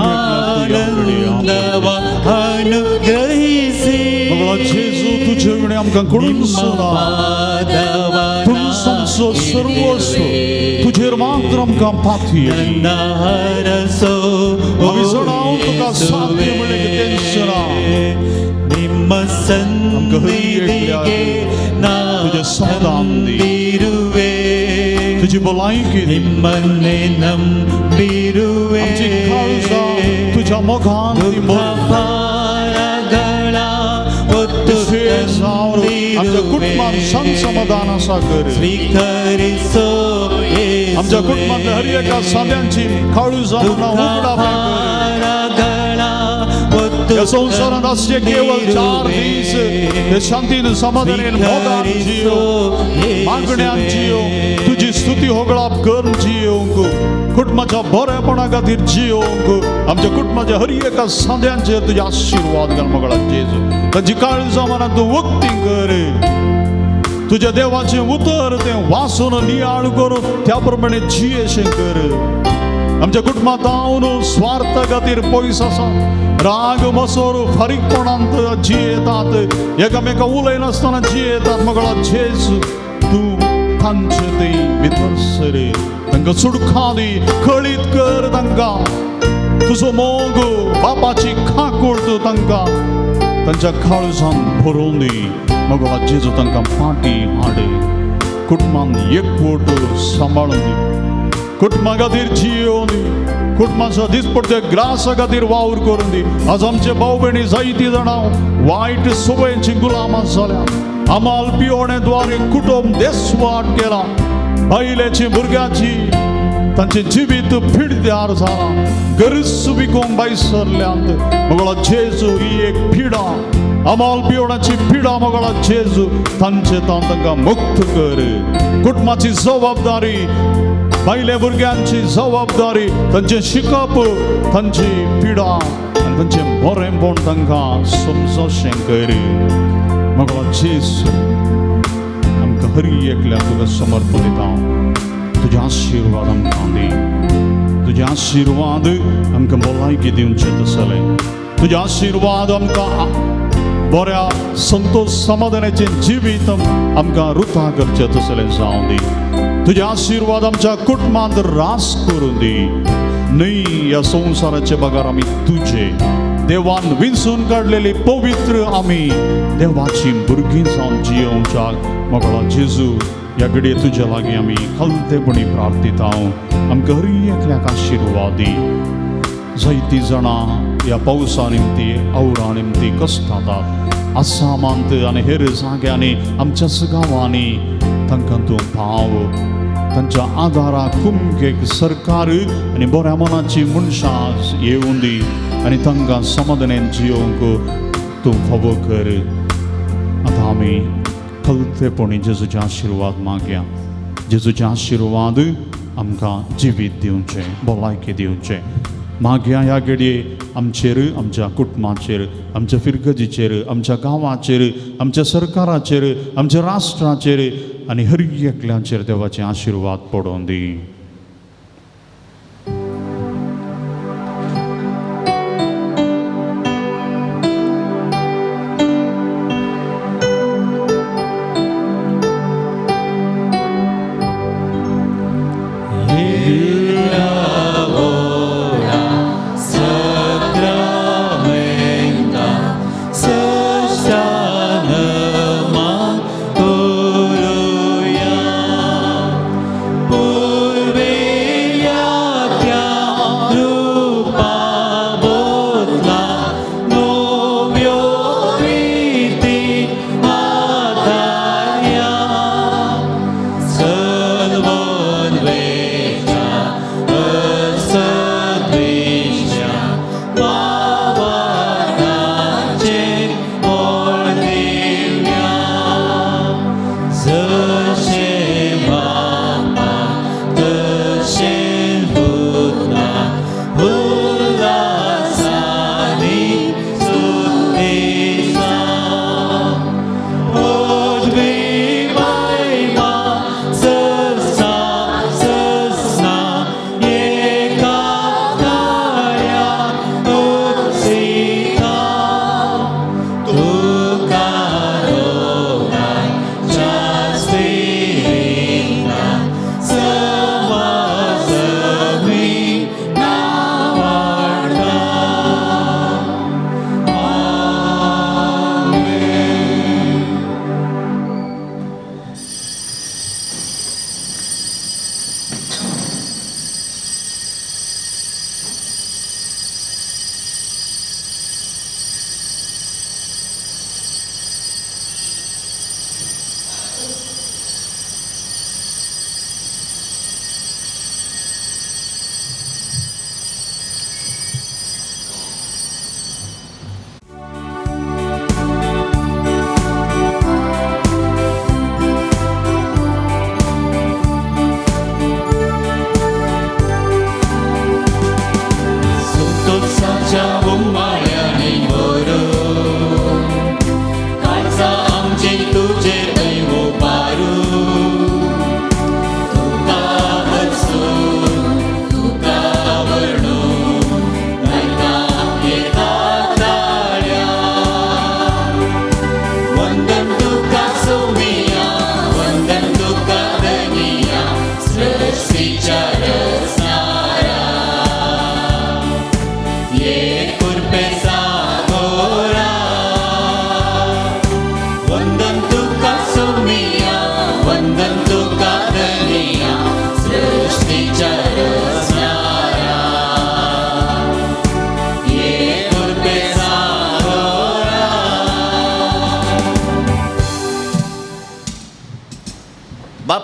ಆನಂದವ ಅನುಗ್ರಹಿಸಿ. मोगळा जेजू, तुजे विणे आमकां कोणूच ना. तूं आमचो सर्वस्व, तुजेर मात्र आमकां पातयेणी. ನನ್ನ ಹರಸೋ आमी जाणां तुका साध्य म्हणलें कितेंच ना. ನಿಮ್ಮ आमकां हर ಸನ್ನಿಧಿಗೆ ನಾ तुजें समाधान दी. ಬಂದಿರುವೆ. तुजी भलायकी दी. ನಿಮ್ಮನ್ನೇ ನಂಬಿರುವೆ. आमची काळजां तुज्या मोगान ती भर. ಭಾರಗಳ ಹೊತ್ತು विशेश जावन आमच्या कुटुंबात शांत समाधान आसा कर. ಸ್ವೀಕರಿಸೋ. आमच्या कुटुंबांतल्या हर एका साद्यांची काळजां उगडा कर. ಭಾರಗಳ ಹೊತ್ತು ह्या संवसारांत आसचे केवळ 4 दीस हे शांतीन समाधानेन मोगान जियो, मागण्यान जियो, तुजी स्तुती होगळाप करून जियोंक, कुटुंबाच्या बरेपणा खातीर जियोंक. आमच्या कुटुंबाच्या हर एका सांद्यांचेर तुजे आशिर्वाद घाल मोगळा जेजू. तांची काळजां मनात तूं वक्ती कर. तुज्या देवाचें उतर तें वाचून नियाळ करून त्या प्रमाणे जियेशें कर. आमच्या कुटुंबांत जावन स्वार्थ खातीर पयस आसा, राग मसोर फारीकपणांत जियेतात, एकामेका उलयनासतना जियेतात. मोगळा जेजू, तूं तांचे ते भितर सर, तांकां सुडखा दी, कळीत कर तांकां तुजो मोग, बापाची काकूळ तूं तांकां तांच्या काळजान भरोवन दी. मोगळा जेजू, तांकां फाटी हाड, कुटुंबान एकवट सांबाळून दी, कुटुंबा खातीर जियोवन दी. कुटुंबाच्या दिसपडटे ग्रासा खातीर वावर करून दी. आज आमचे भाव भयणी जायती जाणां वायट सवयेची गुलामां जाल्या. आमाल पियोणे द्वारे कुटुंब देसवाट केला. बायलेची भुरग्याची तांचे जिवीत पिडद्यार जाला. गरज विकूंक भायर सरल्यांत. मगळा जेजू ही एक पिडा, अमाल पिवणाची पिडा मगळा जेजू तांचे तांकां मुक्त कर. कुटुंबाची जबाबदारी, बायले भुरग्यांची जबाबदारी, तांचें शिकप, तांची पिडा आनी तांचें बरेंपण तांकां समजशें कर. मगळा जेजू आमकां हर एकल्याक तुका समर्पण दिता. तुजे आशिर्वाद आमकां दी. तुजे आशिर्वाद आमकां भलायकी दिवचे तसले. तुजे आशिर्वाद आमकां बऱ्या संतोष समाधानाचें जिवीत आमकां रुता करचें तसलें जावं दी. तुजे आशिर्वाद आमच्या कुटुंबांत रास करून दी. न्हय ह्या संवसाराचे बगर आमी तुजे देवान विंचून काडलेली पवित्र आमी देवाची भुरगीं जावन जियोवच्याक मगळा जेजू ह्या घडये तुज्या लागीं आमी खलतेपणी प्रार्थिता. आमकां हर एकल्याक आशिर्वाद दी. जायतीं जाणां ह्या पावसा निमती आवरा निमती कश्टातात. आसामांत आनी हेर जाग्यांनी आमच्याच गांवांनी तांकां तूं पाव. तांच्या आदाराक कुमकेक सरकार आनी बऱ्या मनाची मनशां येवूं दी आनी तांकां समाधानेन जियोवंक तूं फावो कर. आतां आमी खलतेपणी जेजूचे आशिर्वाद मागया. जेजूचे आशिर्वाद आमकां जिवीत दिवचें, भलायकी दिवचें. मागया ह्या घडये आमचेर, आमच्या कुटुंबाचेर, आमच्या फिरगजीचेर, आमच्या गांवाचेर, आमच्या सरकाराचेर, आमच्या राष्ट्राचेर आनी हर एकल्याचेर देवाचे आशिर्वाद पडोवन दी. Sacramenta,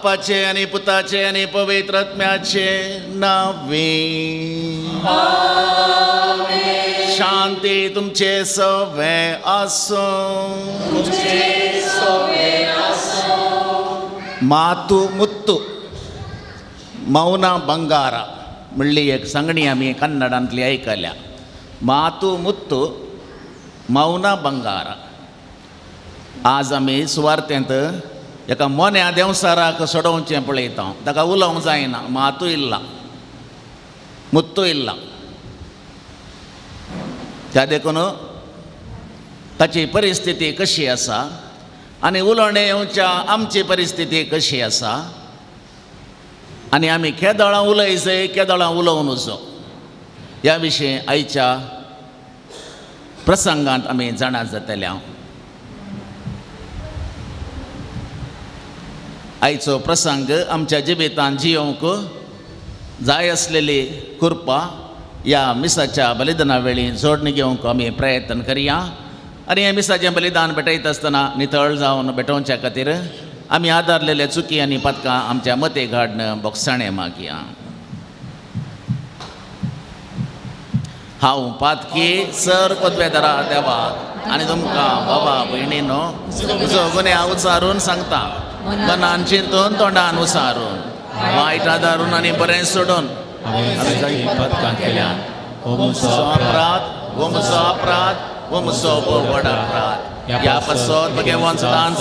बापाचे आनी पुताचे आनी पवित्र आत्म्याचे नावे. शांती तुमचे सवे आसूं. मातू मुत्तू मौना बंगारा म्हणली एक सांगणी आमी कन्नडांतली आयकल्या. मातू मुत्तू मौना बंगारा. आज आमी सुवार्थेंत एका मोन्या देंवसाराक सोडोवचें पळयता. ताका उलोवंक जायना, मातू इल्ला मुत्तू इल्ला. त्या देखून ताची परिस्थिती कशी आसा आनी उलोवणें येवच्या आमची परिस्थिती कशी आसा आनी आमी केदळां उलयचे केदळां उलोवन वचो ह्या विशीं आयच्या प्रसंगांत आमी जाणा जातले. आयचो प्रसंग आमच्या जिवितांत जियोवंक जाय आसलेली कृपा ह्या मिसाच्या बलिदाना वेळी जोडणी घेवंक आमी प्रयत्न करया आनी हें मिसाचें बलिदान भेटयता आसतना नितळ जावन भेटोवच्या खातीर आमी आदारलेले चुकी आनी पदकां आमच्या मतेक हाडून बोगसाणें मागया. हांव पातकी सर पदवेदारा देवाक आनी तुमकां बाबा भयणीनो म्हजो गुन्यांव उचारून सांगता. मनान चिंतून तोंडान उसारून वायट आदारून आनी बरें सोडून पदकां केल्यान. हो म्हजो अपराध, हो म्हजो अपराध, हो म्हजो व्हड अपराध. ह्या पासत भगवान सदांच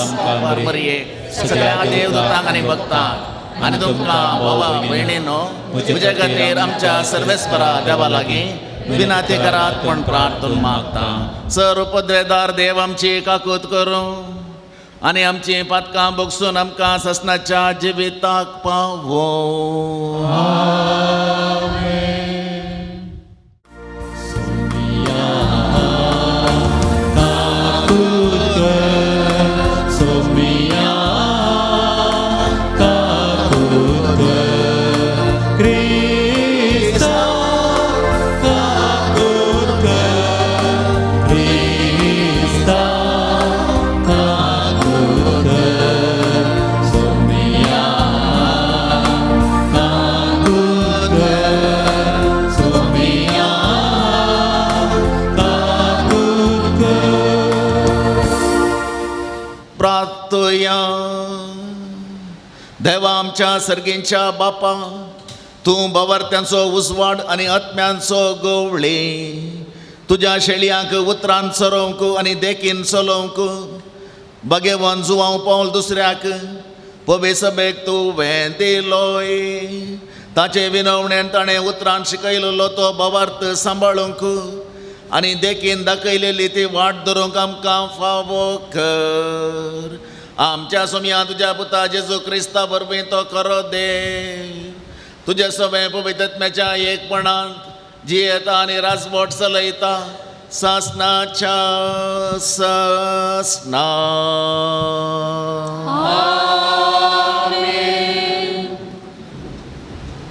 मरये सगळ्या देवदूतांक आनी भक्तांक आनी तुमकां बाबा भयणीनो म्हज्या खातीर आमच्या सर्वेस्परा देवा लागीं विनाती करात म्हण प्रार्थना मागता. सर उपद्रेदार देव आमची काकूत करूं आनी आमची पातकां बोगसून आमकां ससनाच्या जिविताक पावो. देवा आमच्या सर्गींच्या बापा, तूं बावर्त्यांचो उजवाड आनी आत्म्यांचो गवळी. तुज्या शेळयांक उतरान चरोवंक आनी देखीन चलोवंक भगेवन जुवांव पावल दुसऱ्याक पवे सभेक तुवें दिलोय. ताचे विनवणेन ताणें उतरान शिकयलेलो तो बावार्थ सांबाळूंक आनी देखीन दाखयलेली ती वाट धरूंक आमकां फावो कर. आमच्या सोमया तुज्या पुता जेजू क्रिस्ता वरवीं तो खरो देव तुज्या सगळें पवित्रत्म्याच्या एकपणांत जियेता आनी राजवट चलयता सासनाच्या सासना.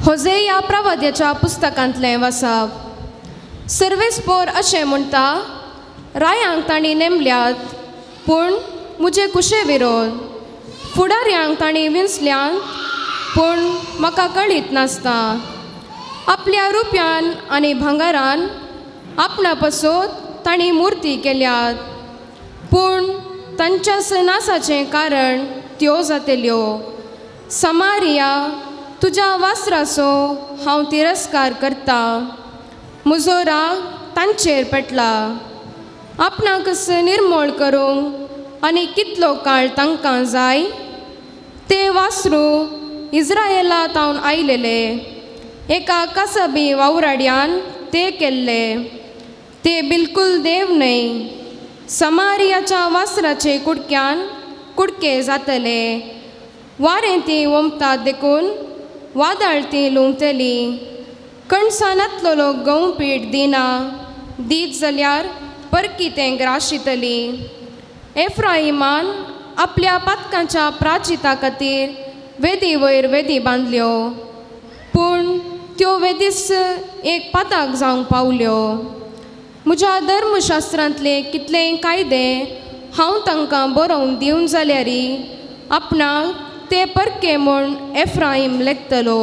होजेया प्रवाद्याच्या पुस्तकांतलें वाचप. सर्वेस्पोर अशें म्हणटा, रायांक तांणी नेमल्यात पूण म्हजे कुशे विरोध, फुडाऱ्यांक तांणी विंचल्यात पूण म्हाका कळीत नासता. आपल्या रुप्यान आनी भांगारान आपणा पसत तांणी मुर्ती केल्यात पूण तांच्या सनासाचें कारण त्यो जातल्यो. समारिया तुज्या वासराचो हांव तिरस्कार करता, म्हजो राग तांचेर पेटला. आपणाकच निर्मोळ करूंक आनी कितलो काळ तांकां जाय. ते वासरू इज्रायला तावन आयलेले एका कसबी वावराड्यान ते केल्ले. ते बिलकूल देव न्हय. समारियाच्या वासराचे कुडक्यान कुडके जातले. वारें ती ओमतात देखून वादळ ती लुंवतली. कणसानातलो गंव पीठ दिना, दीत जाल्यार परकी तें ग्राशितली. एफ्राइमान आपल्या पातकांच्या प्राचिता खातीर वेदी वयर वेदी बांदल्यो पूण त्यो वेदीच एक पाताक जावंक पावल्यो. म्हज्या धर्मशास्त्रांतले कितलेय कायदे हांव तांकां बरोवन दिवन जाल्यारी आपणाक ते परके म्हूण एफ्राईम लेखतलो.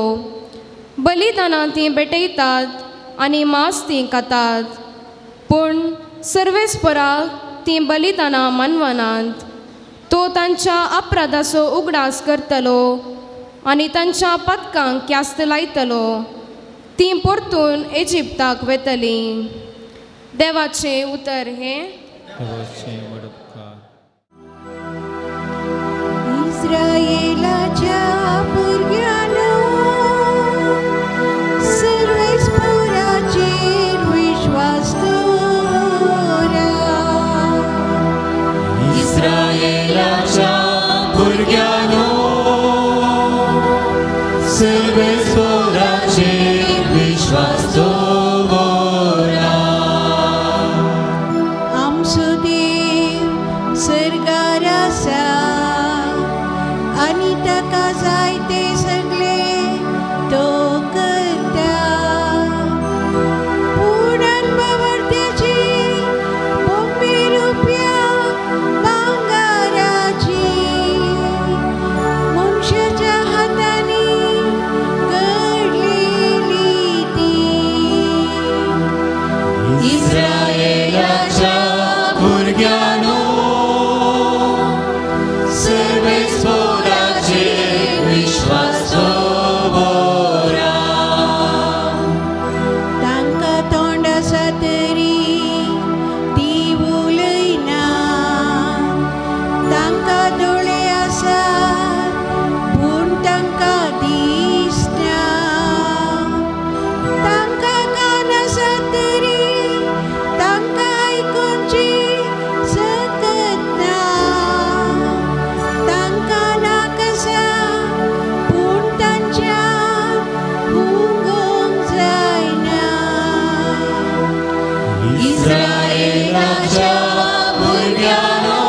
बलिदानां तीं भेटयतात आनी मांस तीं खातात, पूण सर्वेस्पराक तीं बलिदानां मानवनात. तो तांच्या अपराधाचो उगडास करतलो आनी तांच्या पदकांक क्यास्त लायतलो. तीं परतून इजिप्ताक वेतलीं. देवाचें उतर हें. देवाचें वडपकार. इस्रायेलाच्या भुरग्यांनो, सर्वेस्पोराचेर विश्वास दवरा. इस्रायेलाच्या भुरग्यांनो, सर्वेस्पराचेर विश्वास दवरा. आमचो देव सर्गार आसा आनी ताका जाय ते सगळे तो करता. पूण अनभवर्त्याची बोंबे रुपया भांगाराची मनशाच्या हातांनी घडलेली ती. इस्रायेलाच्या भुरग्यांनो, सर्वेस्पराचेर विश्वास दवरा. तांकां तोंड आसा तरी ती उलयना, तांकां दोळे आसा पूण तांकां दिसना, तांकां कान आसा तरी तांकां आयकुची सकत ना, तांकां नाक आसा पूण तांच्यान हुंगोंक जायना. इस्रायेलाच्या भुरग्यांनो,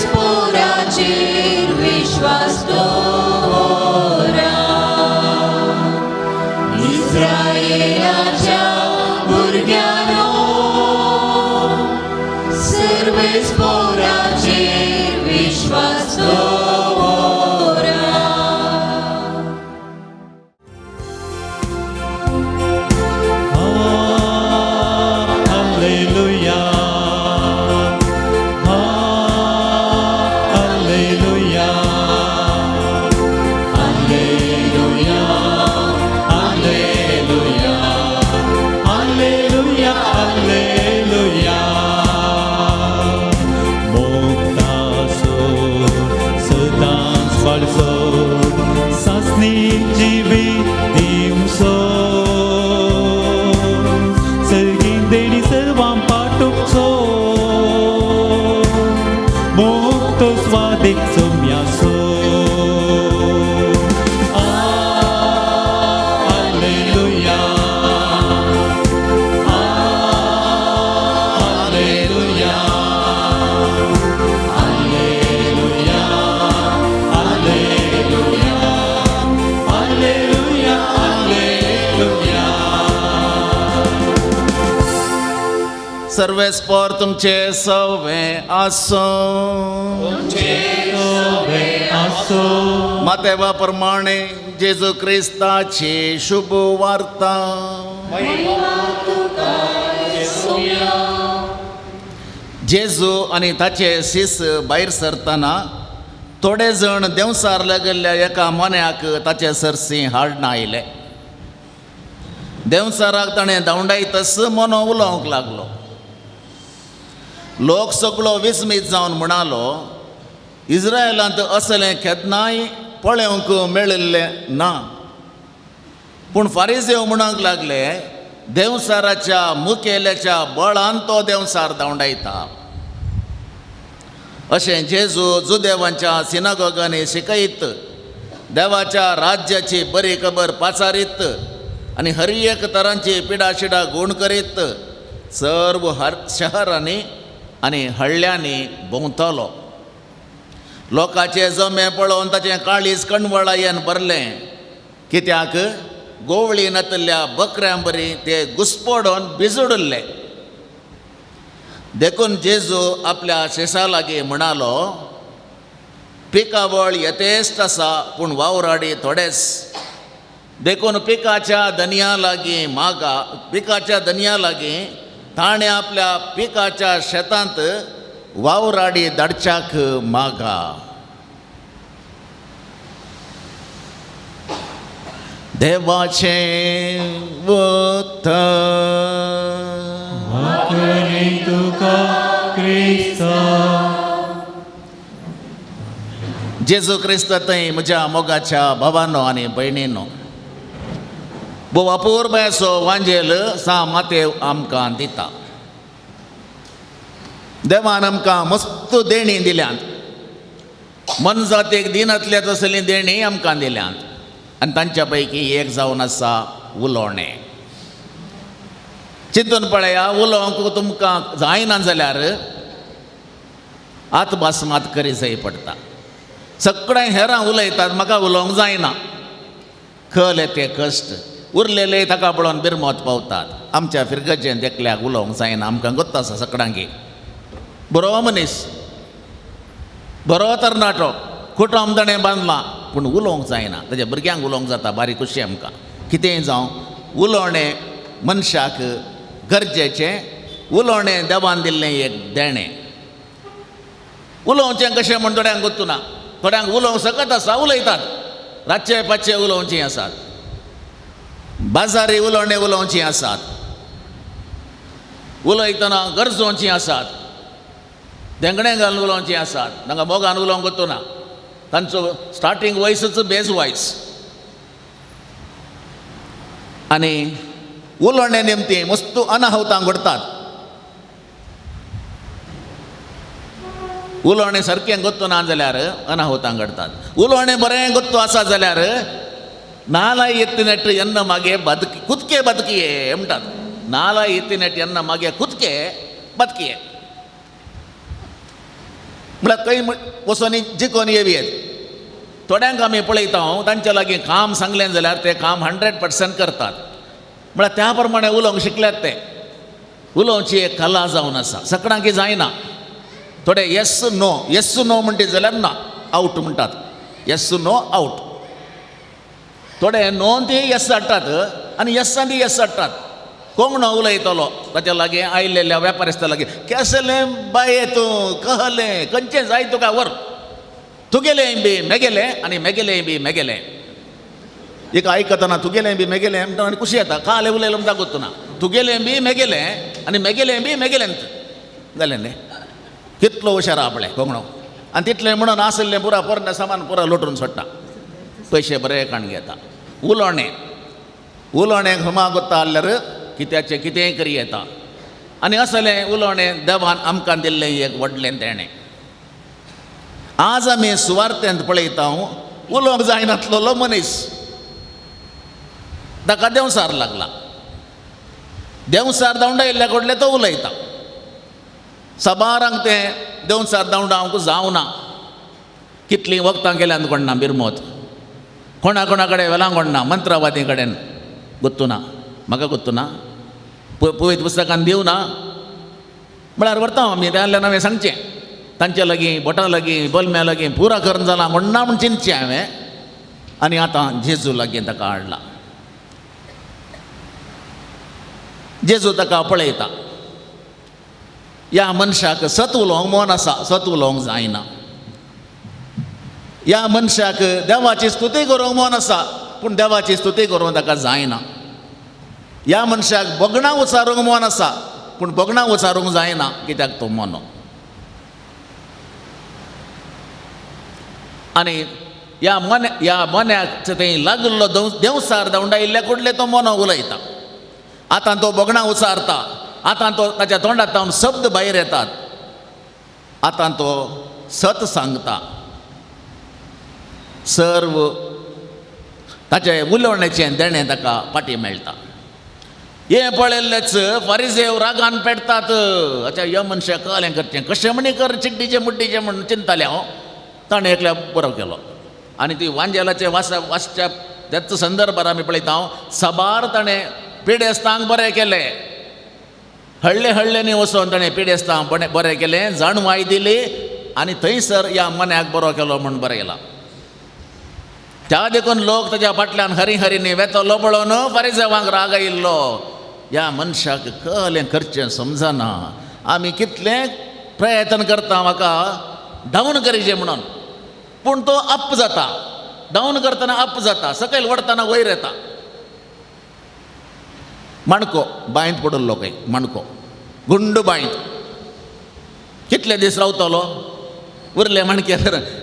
सर्वेस्पराचेर विश्वास दवरा. इस्रायेलाच्या भुरग्यांनो, सर्वेस्पराचेर विश्वास दवरा. Alleluia, Alleluia, Alleluia, Alleluia, Alleluia, Alleluia. मोक्तासो सदांच फाळसो सासणी जिवीत दिवसो, सर्गीन देणी सर्वां पाटुपचो मुक्त स्वादीक चोम्यासो. Alleluia, Alleluia, Alleluia, Alleluia, Alleluia, Alleluia. सर्वेस्पोर तुमचे सवे आसूं. आसो. मातेवा प्रमाणे जेजू क्रिस्ताची शुभ वार्ता. जेजू आनी ताचे शीस भायर सरतना थोडे जण देंवसार लागिल्ल्या एका मोन्याक ताचे सरसी हाडना आयले. देंवसाराक ताणें धांवडायतस मोनो उलोवंक लागलो. लोक सगळो विस्मीत जावन म्हणालो, इस्रायलांत असलें केन्नाय पळोवंक मेळिल्लें ना. पूण फारीजेव म्हणूंक लागले, देंवसाराच्या मुखेल्याच्या बळान तो देंवसार धांवडायता. अशें जेजू जुदेवांच्या सिनागोगांनी शिकयत, देवाच्या राज्याची बरी खबर पाचारीत आनी हर एक तरांची पिडाशिडा गूण करीत सर्व हर शहरांनी आनी हळ्ळ्यांनी भोंवतलो. लोकांचे जमे पळोवन ताचें काळीज कणवळायेन भरलें, कित्याक गोवळी नातिल्ल्या बकऱ्यां बरी ते घुसपडोन बिजुडिल्ले. देखून जेजू आपल्या शेसा लागीं म्हणालो, पिकावळ यथेश्ट आसा पूण वावराडी थोडेच, देखून पिकाच्या दनया लागीं मागा, पिकाच्या दनया लागीं ताणें आपल्या पिकाच्या शेतांत वावराडी धाडच्याक मागा. देवाचें उतर. तुका क्रिस्ता. जेजू क्रिस्त थंय म्हज्या मोगाच्या भावानो आनी भयणीनो, भोव अपूर्बायेचो वांजेल सा मातेव आमकां दिता. देवान आमकां मस्त देणी दिल्यांत, मनजातीक दिनातल्या तसलीं देणी आमकां दिल्यांत आनी तांच्या पैकी एक जावन आसा उलोवणें. चिंतून पळया, उलोवंक तुमकां जायना जाल्यार आतभास मात करी जाय पडटा. सगळें हेरां उलयतात, म्हाका उलोवंक जायना. खले ते कश्ट उरलेले ताका पळोवन बिरमत पावतात. आमच्या फिरगजेन एकल्याक उलोवंक जायना, आमकां गोत्त आसा सगळ्यांकी. बरो मनीस, बरो तरणाटो, कुटुंब ताणें बांदलां, पूण उलोवंक जायना. ताच्या भुरग्यांक उलोवंक जाता, बारीक खुशी आमकां. कितेंय जावं, उलोवणें मनशाक गरजेचें. उलोवणें देवान दिल्लें एक देणें. उलोवचें कशें म्हूण थोड्यांक गोत्तू ना. थोड्यांक उलोवंक सकत आसा, उलयतात, रातचे पातचे उलोवचीं आसात, बाजारी उलोवणें उलोवचीं आसात, उलयतना गरजोवचीं आसात, धेंगणें घालून उलोवचीं आसात. तांकां मोगान उलोवंक गोत्तू ना. तांचो स्टार्टींग वॉयसूच बेज वॉयस. आनी उलोवणे निमतीं मस्त अनाहवतां घडटात. उलोवणें सारकें गोत्तू ना जाल्यार अनाहवतां घडटात. उलोवणें बरें गोत्तू आसा जाल्यार नालाय एत्तिनेट एन्न मागे बदकी कुदके बदकिये म्हणटात. नालाय एत्तिनेट एन्न मागे कुदके बदकिये म्हळ्यार खंय वचोन जिकोन येवी येत. थोड्यांक आमी पळयता, तांच्या लागीं काम सांगलें जाल्यार तें काम 100% करतात. म्हळ्यार त्या प्रमाणे उलोवंक शिकल्यात ते. उलोवची एक कला जावन आसा, सगळ्यांकी जायना. थोडे येस नो, येस नो म्हणटी जाल्यार ना आवट म्हणटात, येस नो आवट. थोडे नो ती येस हाडटात आनी येसान ती येस हाडटात. कोंगणो उलयतलो ताच्या लागीं आयिल्ल्या वेपारिस्ता लागीं, केसलें बाये तूं कहलें खंयचें जाय तुका व्हर, तुगेलें बी मेगेलें आनी मेगेलें बी मेगेलें. एक आयकतना तुगेलें बी मेगेलें म्हणटा आनी खुशी येता. काले उलयलें म्हणटा गोत्तू ना, तुगेलें बी मेगेलें आनी मेगेलें बी मेगेलें जालें न्ही. कितलो हुशार आपलें कोंगणो. आनी तितलें म्हणून आशिल्लें पुरा पोरणे सामान पुरा लोटून सोडटा, पयशे बरे काण घेता. उलोवणें, उलोवणें हुमा गोत्ता आहल्यार कित्याचें कितेंय करी येता. आनी असलें उलोवणें देवान आमकां दिल्लें एक व्हडलें देणें. आज आमी सुवार्थेंत पळयता, उलोवंक जायनातलो मनीस, ताका देंवसार लागला. देंवसार धांवडायिल्ल्या कडले तो उलयता. साबारांक तें देंवसार धांवडावंक जावना. कितलीं वखदां केल्यान कोणना बिरमोत, कोणा कोणा कडेन वेलां कोणना, मंत्रवादी कडेन गोत्तू ना, म्हाका गोत्तू ना, पवित्र पुस्तकान दिवं ना म्हळ्यार व्हरता आमी. त्या हांवें सांगचें तांच्या लागीं, बोटां लागीं, बलम्या लागीं पुरा करून जालां म्हणना म्हूण चिंतचें हांवें. आनी आतां जेजू लागीं ताका हाडला. जेजू ताका पळयता. ह्या मनशाक सत उलोवंक मन आसा, सत उलोवंक जायना. ह्या मनशाक देवाची स्तुती करूंक मन आसा, पूण देवाची स्तुती करूंक ताका जायना. ह्या मनशाक भोगणां उचारूंक मन आसा, पूण भोगणां उचारूंक जायना, कित्याक तो मोनो. आनी ह्या मोन्याक थंय लागिल्लो देंवसार धांवडायिल्ल्या कुडले तो मोनो उलयता. आतां तो भोगणां उचारता, आतां तो ताच्या तोंडांत शब्द भायर येतात, आतां तो सत सांगता. सर्व ताचे उलोवण्याचें देणें ताका फाटीं मेळटा. हें पळयल्लेच फारिजेव रागान पेटतात. अच्छा, ह्या मनशाक कळ्ळें करचें कशें म्हणी कर चिड्डीचें मुड्डीचें म्हूण चिंततालें हांव. ताणें एकल्या बरो केलो. आनी ती वांजेलाचे वाचच्या त्याच संदर्भार आमी पळयता, साबार ताणें पिडेस्तांक बरें केलें. हळ्ळे हळ्ळ्यांनी वचोन ताणें पिडेस्तांक बरें केलें, जाणवाय दिली. आनी थंयसर ह्या मन्याक बरो केलो म्हूण बरयला. त्या देखून लोक ताज्या फाटल्यान हरी हरीनी वेतलो पळोवन फारिजेवांक राग आयिल्लो. ह्या मनशाक कहलें करचें समजना, आमी कितलें प्रयत्न करता म्हाका डावन करीचे म्हणून, पूण तो अप जाता. डावन करतना अप जाता, सकयल वडतना वयर येता. माणको बांयंत पडिल्लो खंय, माणको गुंड बांयंत कितले दीस रावतलो? उरलें माणके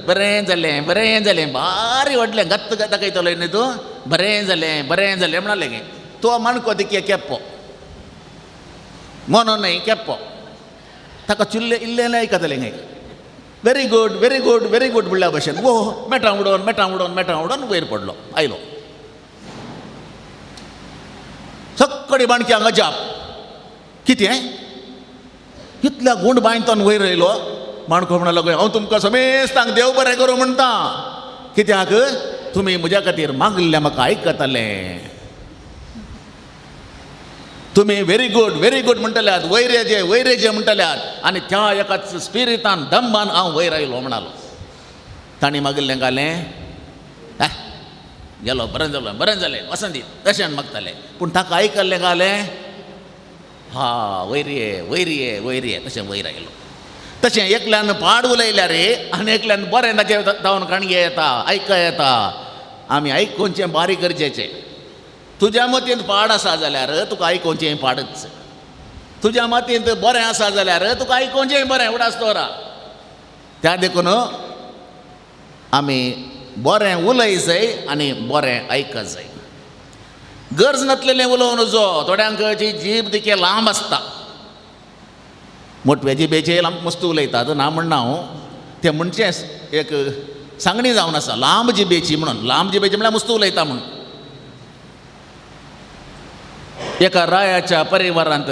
बरें जालें बरें जालें, बारी व्हडलें गत्त दाखयतलो न्ही तूं, बरें जालें बरें जालें म्हणालें गे. तो माणको तिके केप्पो मोनो न्हय केप्पो, ताका चुल्ले इल्लें आयकतलें गे. Very good very good very good म्हणल्या भशेन वो मेटां उडोवन मेटां उडोवन मेटां उडोवन वयर पडलो आयलो. सक्कडी माणक्यांक अजाप, कितें इतल्या गुंड बांयतोन वयर आयलो. माणको म्हणलो हांव तुमकां समेस्तांक देव बरें करूं म्हणटा, कित्याक तुमी म्हज्या खातीर मागल्लें म्हाका आयकतले. तुमी व्हेरी गुड व्हेरी गुड म्हणटल्यात, वयर येजे वयर येजे म्हणटल्यात, आनी त्या एकाच स्पिरितान दंबान हांव वयर आयलो म्हणालो. तांणी मागिल्लें घालें, गेलो बरें जालो बरें जालें वसंती तशें मागताले. पूण ताका आयकल्लें घालें, हा वयर ये वयर ये वयर ये, तशें वयर आयलो. तशें एकल्यान पाड उलयल्यार रे आनी एकल्यान बरें ताचें जावन काणये येता आयक येता. आमी आयकुचें बारीक गरजेचें. तुज्या मतींत पाड आसा जाल्यार तुका आयकुचें पाडच, तुज्या मतींत बरें आसा जाल्यार तुका आयकुचें बरें उडास दवरा. त्या देखून आमी बरें उलय जाय आनी बरें आयक जाय. गरज नासलेलें उलोवन जो थोड्यांक जी जीब तिके लांब आसता, मोटवे जिबेचे लांब मस्त उलयतात ना म्हणना हांव, तें म्हणचें एक सांगणी जावन आसा लांब जिबेची म्हणून. लांब जिबेची म्हळ्यार मस्त उलयता म्हूण. एका रायाच्या परिवारांत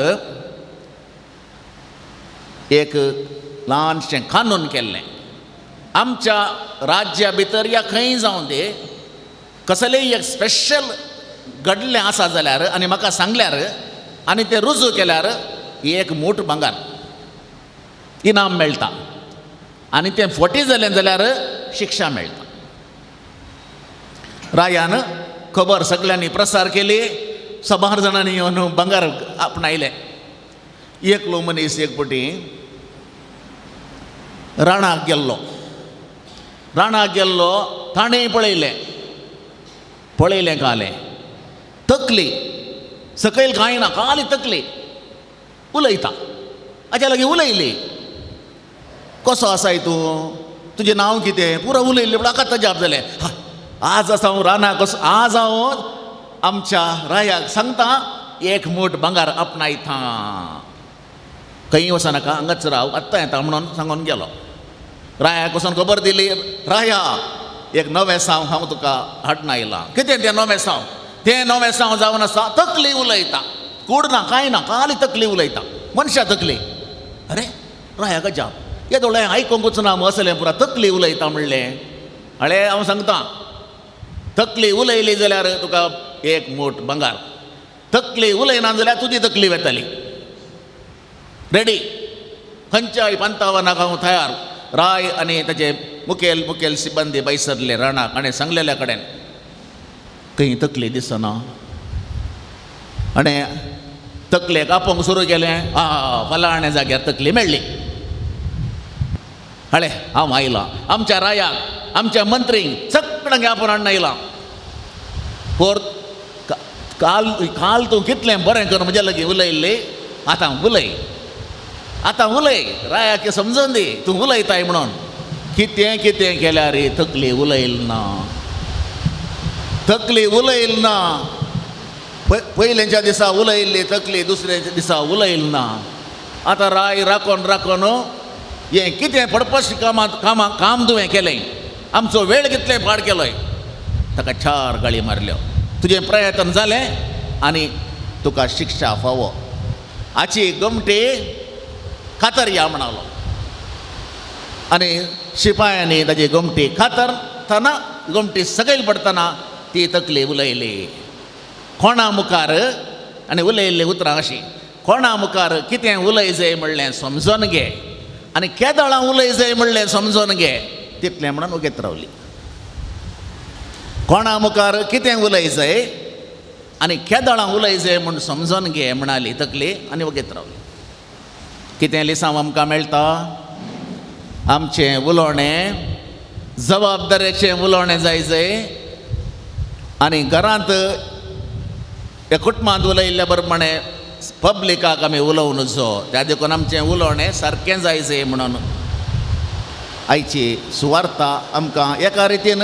एक ल्हानशें कानून केल्लें, आमच्या राज्या भितर या खंय जावं दे कसलेंय एक स्पेशल घडलें आसा जाल्यार आनी म्हाका सांगल्यार आनी तें रुजू केल्यार एक मूठ भांगर इनाम मेळटा, आनी तें फटी जालें जाल्यार शिक्षा मेळटा. रायान खबर सगळ्यांनी प्रसार केली, सबार जाणांनी येवन भांगर आपणायलें. एकलो मनीस एक पटी राणाक गेल्लो, राणाक गेल्लो, ताणें पळयलें पळयलें कालें तकली सकयल कांय ना, काली तकली उलयता. हाच्या लागीं उलयली, कसो आसाय तूं, तुजें नांव कितें, पुरो उलयलें. पूण आतां अजाप जालें, आज आसा हांव रानाक, आज हांव आमच्या रायाक सांगता एक मूठ भांगर आपणायता, खंय वचनाका हांगाच राव आत्तां येता म्हणून सांगून गेलो. रायाक वचून खबर दिली, राया एक नवें सांव हांव तुका हाडून आयलां. कितें तें नवें सांव? तें नवें सांव जावन आसा तकली उलयता, कूड ना कांय ना, खाली तकली उलयता, मनशा तकली. अरे रायाक अजाप, येदोळें आयकूंकूच ना असलें पुरा तकली उलयता म्हणलें. अळे हांव सांगता, तकली उलयली जाल्यार तुका एक मूठ भांगर, तकली उलयना जाल्यार तुजी तकली वेतली. रेडी, खंयच्याय पंतावनाक हांव तयार. राय आनी ताचे मुखेल मुखेल सिब्बंदी बैसरले राणाक आनी सांगलेल्या कडेन खंय तकली दिसना. आनी तकलेक आपोवंक सुरू केलें, आ फलाण्या जाग्यार तकली मेळ्ळी. हाळे हांव आयलां आमच्या रायाक आमच्या मंत्रींक सगळ्यांक आपोवन हाडून आयलां. पोर काल काल तूं कितलें बरें कर म्हज्या लागीं उलयल्ली, आतां उलय आतां उलय, रायाक समजून दी तूं उलयताय म्हणून. कितें कितें केल्यार तकली उलयल ना, तकली उलयल ना. पयलेंच्या दिसा उलयल्ली तकली दुसऱ्याच्या दिसा उलयल ना. आतां राय राखोन राखोन हें कितें पडपश कामांत कामां काम तुवें केलें, आमचो वेळ कितलें पाड केलोय. ताका चार गाळी मारल्यो, तुजें प्रयत्न जालें आनी तुका शिक्षा फावो. हाची गमटी खातर या म्हणालो आनी शिपायांनी ताजी गोमटी खातरतना गोमटी सकयल पडटना ती तकली उलयली. कोणा मुखार आनी उलयल्ली उतरां अशीं, कोणा मुखार कितें उलय जाय म्हणलें समजून घे, आनी केदळां उलय जाय म्हणलें समजोन घे तितलें म्हणून उगेत रावली. कोणा मुखार कितें उलय जाय आनी केदळां उलय जाय म्हूण समजोन घे म्हणाली तकली आनी वगेत रावली. कितें लिसांव आमकां मेळटा? आमचें उलोवणें जबाबदारेचें उलोवणें जाय जाय आनी घरांत त्या कुटुंबांत उलयल्ल्या प्रमाणे पब्लिकाक आमी उलोवं नजो, त्या देखून आमचें उलोवणें सारकें जाय जाय म्हणून आयची सुवार्ता आमकां एका रितीन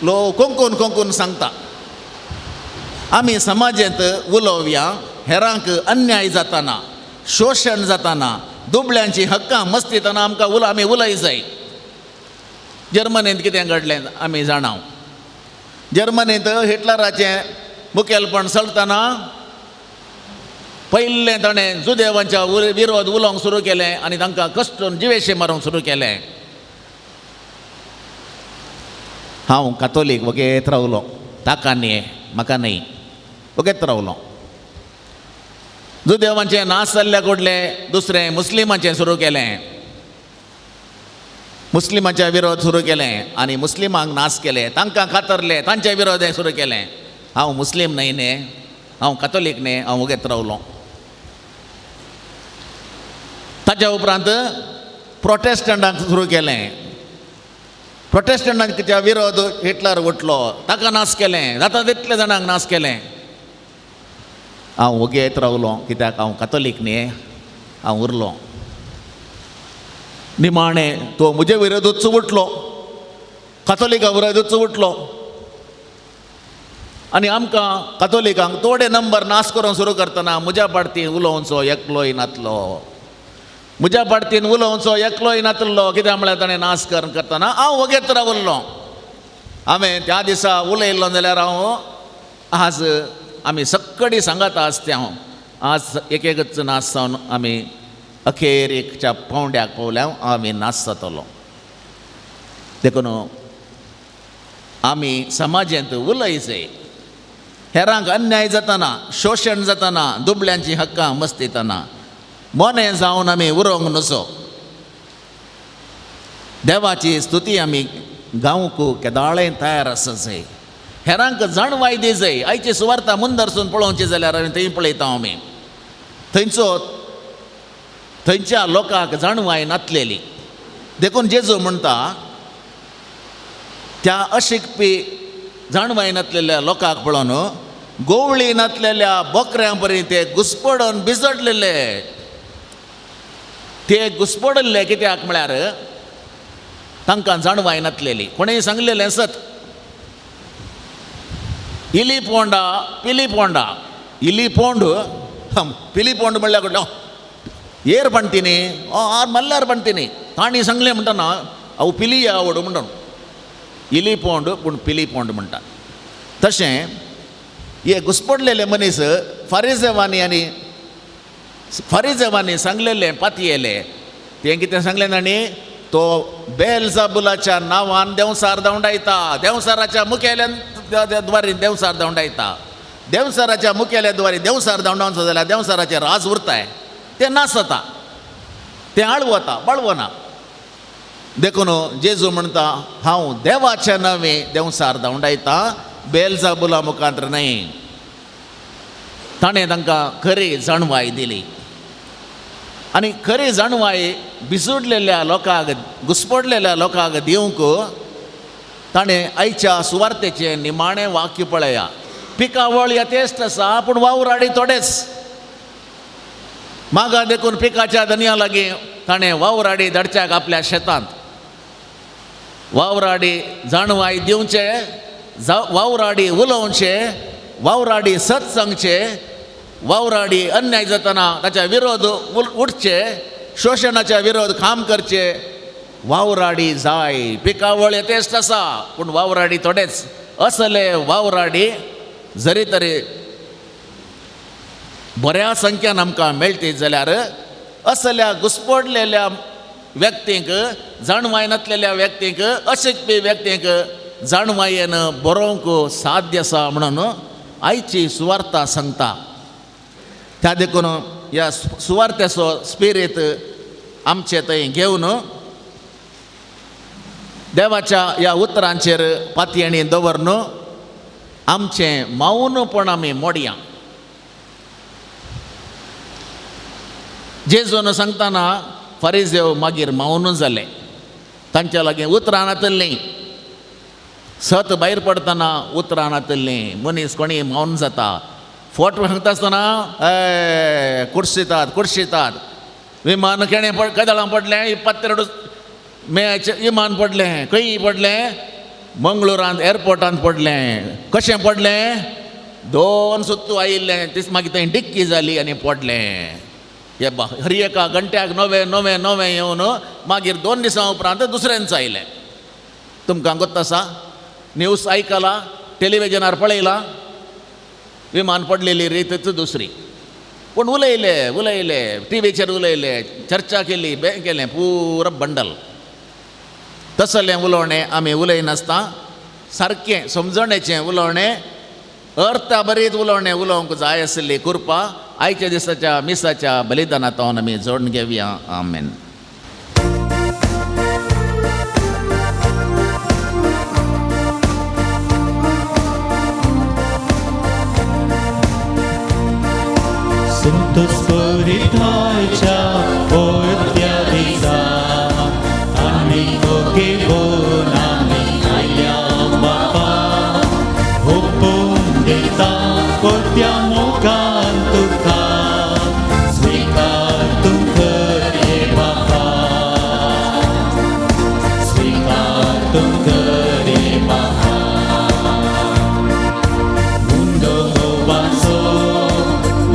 लोक कोंकून कोंकून सांगता. आमी समाजेंत उलोवया हेरांक अन्याय जाताना, शोशण जाताना, दुबळ्यांची हक्कां मस्तितना आमकां आमी उलय जाय. जर्मनींत कितें घडलें आमी जाणाव. जर्मनींत हिटलराचें मुखेलपण चलतना पयलें ताणें जुदेवांच्या विरोध उलोवंक सुरू केलें आनी तांकां कश्टून जिवेशे मारूंक सुरू केलें. हांव कातोलीक वगेत रावलो, ताका न्ही म्हाका न्ही, वगेत रावलो. जुदेवांचें नाश जाल्ल्या कडलें दुसरें मुस्लिमांचें सुरू केलें, मुस्लिमांच्या विरोध सुरू केलें आनी मुस्लिमांक नाश केले, तांकां कातरले, तांचे विरोध सुरू केलें. हांव मुस्लीम न्हय न्ही, हांव कातोलीक न्ही, हांव वगेत रावलो. ताच्या उपरांत प्रोटेस्टंटांक सुरू केलें. प्रोटेस्टंटांच्या विरोध हिटलर उठलो, ताका नाश केलें, जाता तितले जाणांक नाश केलें. हांव वगेत रावलो कित्याक हांव कातोलीक न्ही, हांव उरलो. निमाणें तो म्हजे विरोधूच उठलो, कातोलिका विरोधूच उठलो आनी आमकां कातोलिकांक थोडे नंबर नाश करूंक सुरू करतना म्हज्या पार्टीन उलोवचो एकलोय नातलो, म्हज्या पार्टीन उलोवचो एकलोय नातलो. कित्याक म्हळ्यार ताणें नाश करतना हांव वगेत रावल्लो. हांवें त्या दिसा उलयल्लो जाल्यार हांव आज आमी सक्कडी सांगाता आसते. हांव आज एक एकच नाश जावन आमी अखेरेकच्या पावंड्याक पावल्या, आमी नाश जातलो. देखून आमी समाजेंत उलयचे, हेरांक अन्याय जातना, शोशण जातना, दुबळ्यांची हक्कां मस्तितना मोने जावन आमी उरोवंक नजो. देवाची स्तुती आमी गावंक केदाळें तयार आसा जाय, हेरांक जाणवाय दी जाय. आयची सुवार्ता मुंदरसून पळोवची जाल्यार आमी थंय पळयता आमी थंयचो थंयच्या लोकांक जाणवाय नातलेली. देखून जेजू म्हणटा त्या अशिकपी जाणवाय नातलेल्या लोकांक पळोवन गोवळी नातलेल्या बोकऱ्यां परी ते घुसपडून बिजडलेले. ते घुसपडले कित्याक म्हळ्यार तांकां जाणवाय नातलेली. कोणेय सांगलेलें सत, इली पोंडा पिली पोंडा, इली पोंड पिली पोंड म्हणल्यार कडलो ಏರ್ ಪಣ್ತೀನಿ ಆರು ಮಲ್ಲಾರು ಪಣ್ತೀನಿ ತಾಣಿ ಸಂಗ್ಲೆ म्हणटाना ಅವು ಪಿಲಿ आवड म्हणटा इली पोंड पूण पिली पोंड म्हणटा. तशें हे घुसपडलेले मनीस फारिजेवांनी आनी फारिजेवांनी सांगलेले पातयेले तें कितें सांगलें तांणी, तो बेलजाबुलाच्या नांवान देंवसार धांवडायता, देंवसाराच्या मुखेल्यान द्वारी देंवसार धांवडायता, देंवसाराच्या मुखेल्या द्वारी देंवसार धांवडावचो जाल्यार देंवसाराचें राज उरताय, तें नासता, तें आळवता बाळवना. देखून जेजू म्हणटा हांव देवाच्या नांवे देंवसार धांवडायता, बेलजाबुला मुखांत न्हय. ताणें तांकां खरी जाणवाय दिली आनी खरी जाणवाय भिसुडलेल्या लोकांक घुसपडलेल्या लोकांक दिवंक ताणें आयच्या सुवार्तेचें निमाणें वाक्य पळया. पिकावळ यथेश्ट आसा पूण वावराडी थोडेच. मागा देखून पिकाच्या धनया लागीं ताणें वावराडी धाडच्याक आपल्या शेतांत. वावराडी जाणवाय दिवचे, वावराडी उलोवचे, वावराडी सत सांगचे, वावराडी अन्याय जातना ताच्या विरोध उठचे, शोशणाच्या विरोध काम करचे. वावराडी जाय. पिकावळ यथेश्ट आसा पूण वावराडी थोडेच. असले वावराडी जरी तरी बऱ्या संख्यान आमकां मेळटी जाल्यार असल्या घुसपडलेल्या व्यक्तींक, जाणवाय नासलेल्या व्यक्तींक, अशिकपी व्यक्तींक जाणवायेन बरोवंक साध्य आसा म्हणून आयची सुवार्ता सांगता. त्या देखून ह्या सुवार्त्याचो स्पिरीत आमचे थंय घेवन देवाच्या ह्या उतरांचेर पातयेणी दवरन आमचें मौनपण आमी मोडया. जेजून सांगतना फारीजेव मागीर मौन जाले, तांच्या लागीं उतरां नातल्लीं. सत भायर पडटना उतरां नातल्लीं, मनीस कोणी मौन जाता. फोट सांगता आसतना ए कुर्शितात कुर्शितात, विमान केणें केदळां पडलें, 22 मॅच विमान पडलें, खंय पडलें, मंगळुरांत एअरपोर्टांत पडलें. कशें पडलें, 2 सुत्तू आयिल्लें, तीच मागीर थंय डिक्की जाली आनी पडलें. हे हर एका घंट्याक नवें नवें नवें येवन मागीर 2 दिसां उपरांत दुसऱ्यांच आयलें. तुमकां गोत्त आसा, न्यूज आयकला, टेलिविजनार पळयला, विमान पडलेली रीतच दुसरी. पूण उलयले उलयले, टिवीचेर उलयले, चर्चा केली, बें केलें, पुरो बंडल. तसलें उलोवणें आमी उलयनासतना सारकें समजणेचें उलोवणें, अर्था बरीत उलोवणें उलोवंक जाय आशिल्ली कृपा आयच्या दिसाच्या मिसाच्या बलिदानांत आमी जोडून घेवया. आमेन. संत स्पिरिताच्या पवित्र दिसा आमी घेवन आमी आयल्या बापा, हुपून दिता परत्या मोगान तुका, स्विकार तूं कर रे बापा, स्विकार तूं कर रे बापा. मुंडो गोवाचो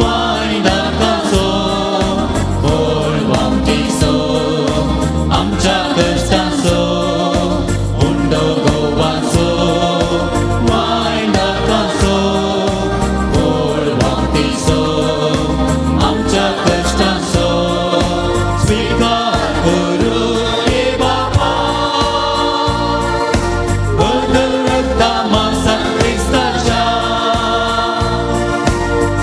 वायदाकाचो बोळवामटीचो आमच्या कश्टाचो, मुंडो गोवाचो वायदाकाचो बोळवामटीचो आमच्या कश्टाचो, स्विकार करू रे बापा, बदल रक्ता मासा क्रिस्ताच्या,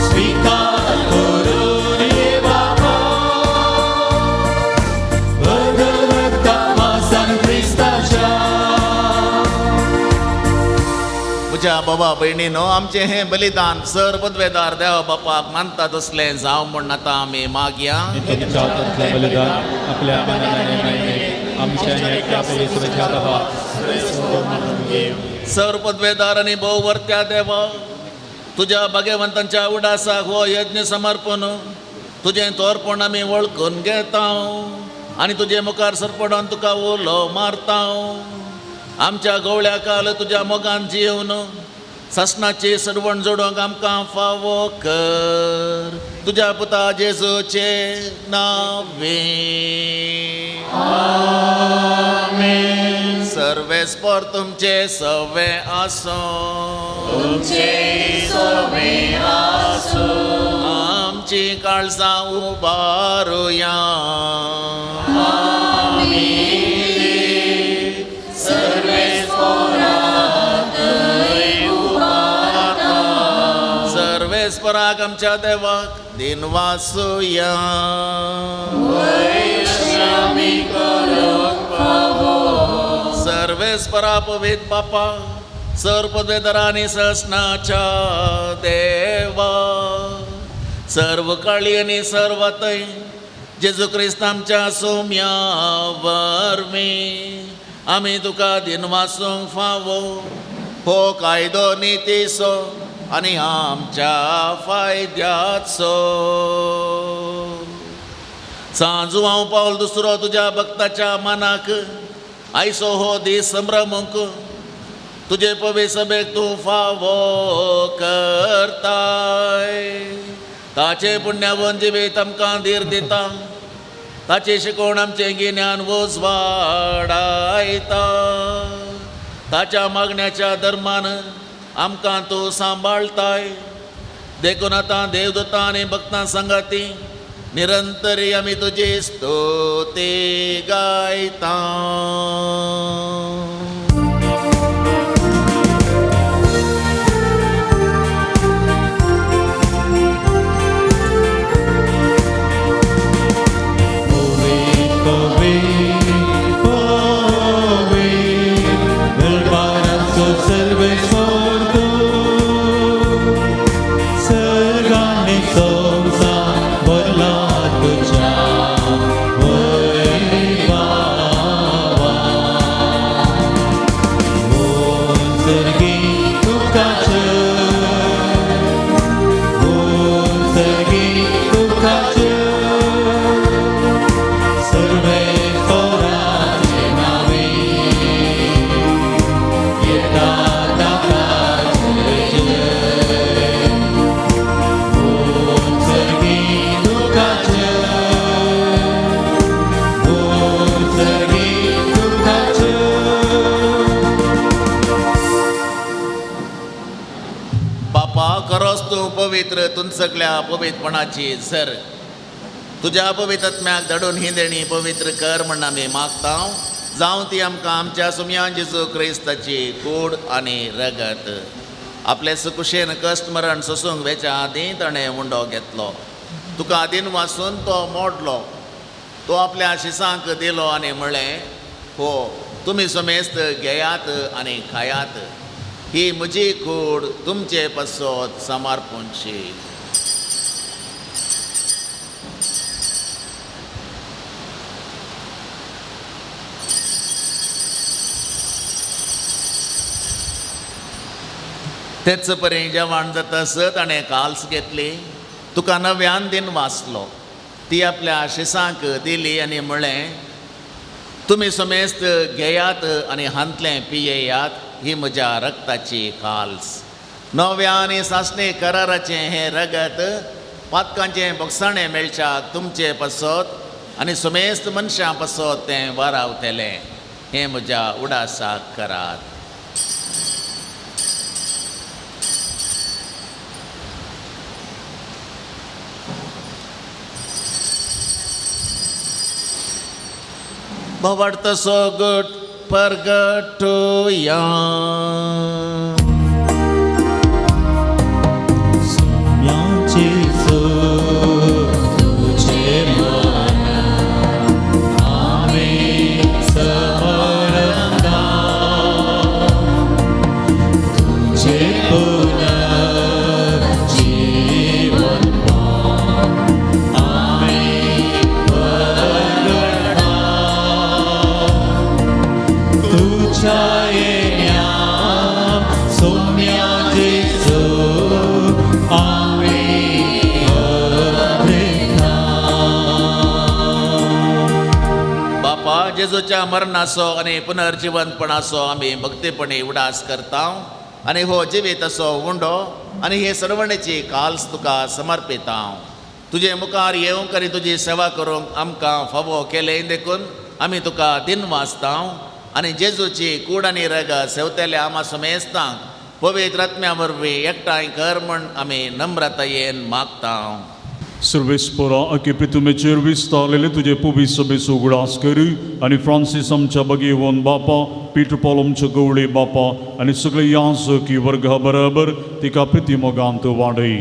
स्विकार करू रे बापा, बदल रक्ता मासा क्रिस्ताच्या. म्हज्या बाबा भयणीनो, आमचें हें बलिदान सर पदवेदार देवा बापाक मानता तसलें जावं म्हूण आतां आमी मागया. तुमच्या हातांतलें बलिदान आपल्या मनाने मायने आमच्या ह्या पवित्र सर पदवेदार आनी भोववर्त्या देवा, तुज्या भाग्यवंतांच्या उडासाक हो यज्ञ समर्पण तुजें तोरपण आमी वळखून घेता आनी तुजे मुखार सरपडोन तुका उलो मारता. आमच्या गवळ्या काल तुज्या मोगान जिवन सासणाची सरवण जोडूंक आमकां फावो कर, तुज्या पुता जेजूचे नांवे. सर्वेस्पर तुमचे सवे आसूं, आमची काळजां उबारुया. सर्वेस्पराक आमच्या देवाक दिनवासुया. सर्वेस्परा पवित्र बापा, सर पदवेदार आनी ससनाच्या देवा, सर्व काळी आनी सर्वतय जेजू क्रिस्त आमच्या सोम्या वरवीं आमी तुका दिनवासूंक फावो हो कायदो नितीचो आनी आमच्या फायद्याचो. सांजू हांव पावल दुसरो तुज्या भक्ताच्या मनाक आयचो हो दीस संभ्रमूंक तुजे पवी सभेक तूं फावो करताय. ताचे पुण्यावन जिवीत आमकां धीर दिता, ताची शिकवण आमचें गिन्यान उजवाडायता, ताच्या मागण्याच्या धर्मान आमकां तूं सांबाळताय. देखून आतां देवदूतां आनी भक्तां सांगाती निरंतरी आमी तुजी स्तुती गायता. पवित्र पवित्र तुमसगल्या पवित्रपणाची सर तुज्या पवित्रत्म्याक धाडून ही देणी पवित्र कर म्हण आमी मागता जावं ती आमकां आमच्या सुमयान जेजू क्रिस्ताची कूड आनी रगत. आपले सुकुशेन कश्ट मरण सोसूंक वेच्या आदीं ताणें उंडो घेतलो. तुका आदीन वासून तो मोडलो. तो आपल्या शिसांक दिलो आनी म्हळें, हो तुमी समेस्त घेयात आनी खायात, ही म्हजी कूड तुमचे पासत समर्पणची. तेच परी जेवण जाता ताणें काल्स घेतली, तुका नव्यान दिन वाचलो, ती आपल्या शिसांक दिली आनी म्हळें, तुमी समेस्त घेयात आनी हांतलें पियेयात, ही म्हज्या रक्ताची काल्स. नव्या आनी सासणे कराराचें हें रगत पातकांचें बोगसाणें मेळच्याक तुमचे पासत आनी समेस्त मनशां पासत तें वारावतलें. हें म्हज्या उडासाक करात. भवार्थ सोगट परगटुया. जेजूच्या मरणाचो आनी पुनर्जिवंतपणाचो आमी भक्तीपणी उडास करता आनी हो जिवीत असो उंडो आनी हे सरवणेची काल्स तुका समर्पिता. तुजे मुखार येवंक आनी तुजी सेवा करूंक आमकां फावो केलें देखून आमी तुका दिन वाचता आनी जेजूची कूड आनी रगत सेवतेल्या आमा समेस्तांक पवित्र आत्म्या वरवीं एकठांय कर म्हण आमी नम्रतायेन मागता. सर्वेस्परा अके प्रितुमेचेर विस्तारलेले तुजे पुबी सभेचो उगडास कर आनी फ्रांसीस आमच्या बगेवन बापा, पीटर पॉल आमच्या गवळे बापा आनी सगळे याजकी वर्गा बरोबर तिका प्रिती मोगांत वाडय.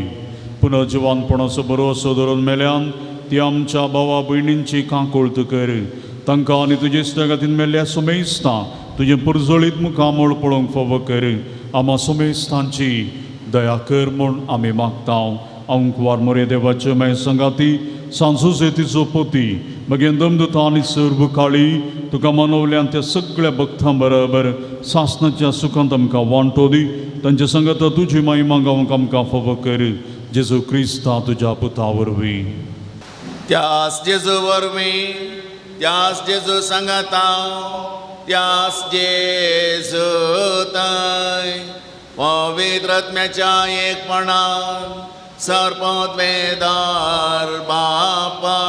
पुनर्जिवानपणाचो बरो धरून मेल्यान ती आमच्या भावा भयणींची कांकोळत कर. तांकां आनी तुजे इश्टागतीन मेल्ल्या समेस्तां तुजें पुरजळीत मुखामळ पळोवंक फावो कर. आमा समेस्तांची दया कर म्हूण आमी मागता. अंकवार मोरे देवाचे माय संगाती सांजोजे तिचो पोती मगेन दमदुता आनी सर्व काळी तुका मनवल्यान त्या सगळ्या भक्तां बरोबर सासनाच्या सुखांत आमकां वांटो दी. तांच्या संगत तुजी महिमा गावंक आमकां फावो कर. जेजू क्रिस्ता तुज्या पुता वरवीं. त्यास जेजू वरवीं, त्यास जेजू सांगाता, त्यास जेजू ताय पवित्र आत्म्याच्या एकपणान सर्वोत्वेदार बापा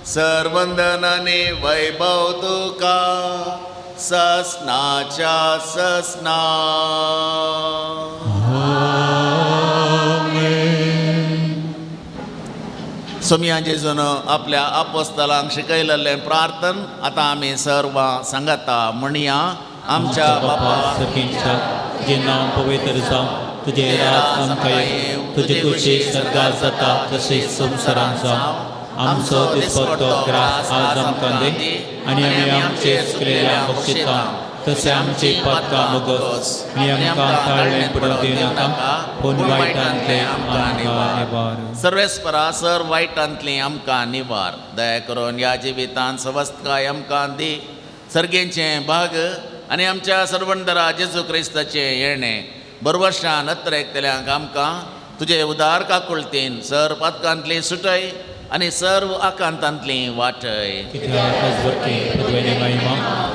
सर्वंदनाने वैभव तुका ससनाच्या ससना. सोमया जेजून आपल्या आपोस्तलांक शिकयलेलें प्रार्थन आतां आमी सर्व सांगता म्हणया. आमच्या बापा सर्गींच्या तुजें नांव पवित्र जावं, तुजें राज आमकां येवं, तुजे कुशी स्वर्गात जाता तशें संवसारांत जावं. आमचो दिसपट्टो ग्रास आज आमकां दी आनी आमी आमचे चुकलेल्या बक्षिता तशें आमची पातकां मोगस आनी आमकां ताळ्ळें पडोवंक दिनाका, पूण वायटांतलें आमकां निवार. सर्वेस्परा सर वायटांतली आमकां निवार. दया करून ह्या जिवितांत सवस्तकाय आमकां दी. सर्गेचें भाग आनी आमच्या सर्वंदरा जेजू क्रिस्ताचें येणें बरवर्शान अत्रेकतल्यांक आमकां तुजे उदार काकुळतीन सर पातकांतली सुटय आनी सर्व आकांतांतली वाटय.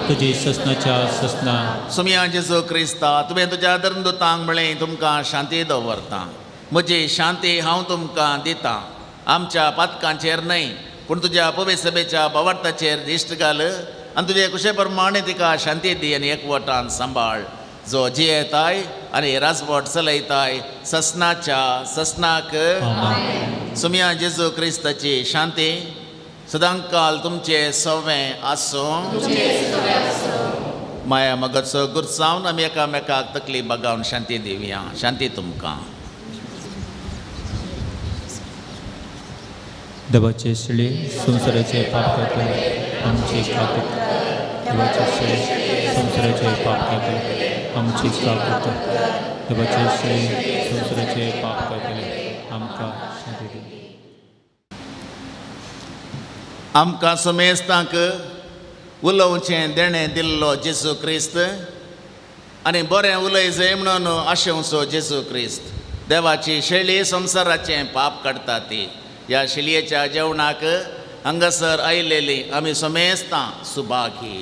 तुजी ससनाच्या ससना. सुमया जेजू क्रिस्ता तुवें तुज्या धर्मदूतांक म्हळें तुमकां शांती दवरता, म्हजी शांती हांव तुमकां दितां. आमच्या पातकांचेर न्हय पूण तुज्या पवित्र सभेच्या भावार्थाचेर दिश्ट घाल आनी तुजे कुशे प्रमाणे तिका शांती दी आनी एकवटान सांबाळ. जो जियेताय आनी राजवट चलयताय ससनाच्या ससनाक। सुमया जेजू क्रिस्ताची शांती सदांकाल तुमचे सवें आसूं। माया मगचो गुरसावन आमी एकामेकाक तकली बगावन शांती दिवया। शांती तुमकां। देवाचे शिळे संवसाराचे पाप करतले आमची काकूत। देवाचे शिळे संवसाराचे पाप करतले आमची काकूत। देवाचे शिळे संवसाराचे पाप करतले आमकां शांती दी। आमकां सुमेस्तांक उलोवचें देणें दिल्लो जेजू क्रिस्त आनी बरें उलय जाय म्हणून आशेवचो जेजू क्रिस्त देवाची शेळी संवसाराचें पाप काडटा ती ह्या शेळयेच्या जेवणाक हांगासर आयलेली आमी सुमेस्तां सुभागी।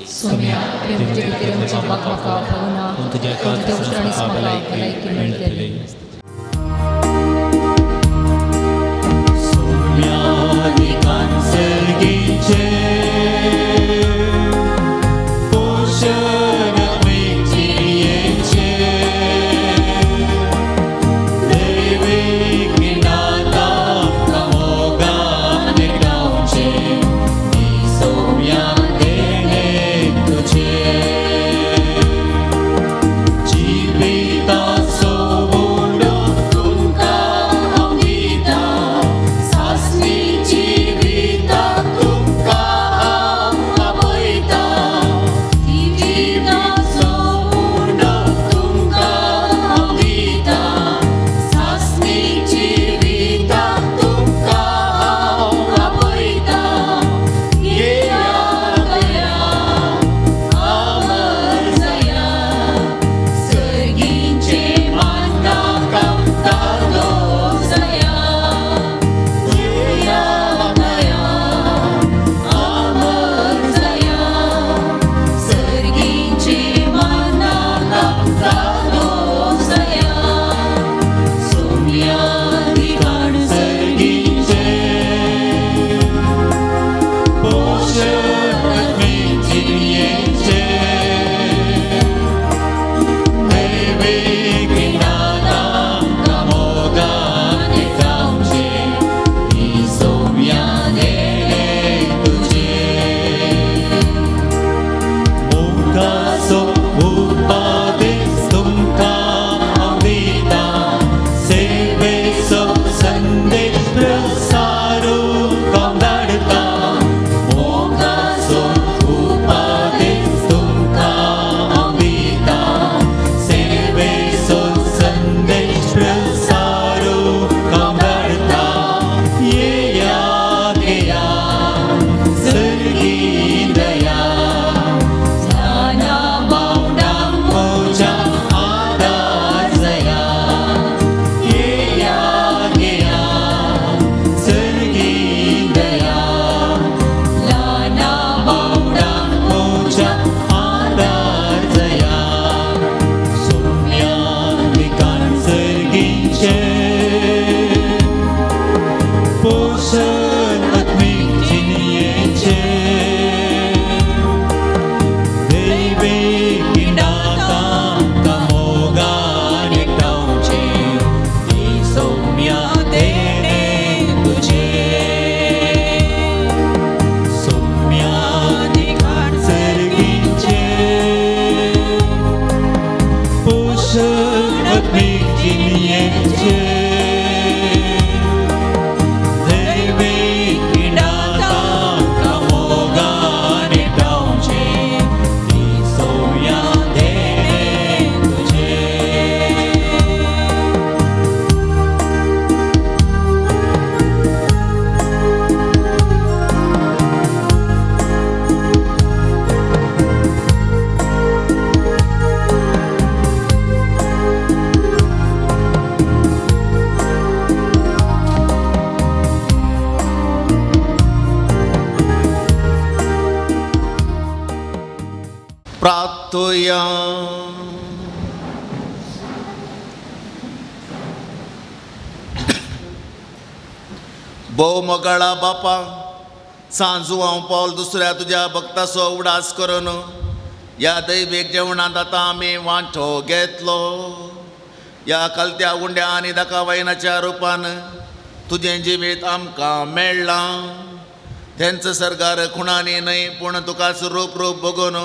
प्रार्थुया। भोव मोगाळा बापा, सांजू हांव पावल दुसऱ्या तुज्या भक्ताचो उडास करून ह्या दैवीक जेवणांत आतां आमी वांटो घेतलो. ह्या कलत्या उंड्या आनी दाका वायनाच्या रुपान तुजें जिवीत आमकां मेळ्ळां. तेंच सरकार खुणांनी न्हय पूण तुकाच रूप रूप बगून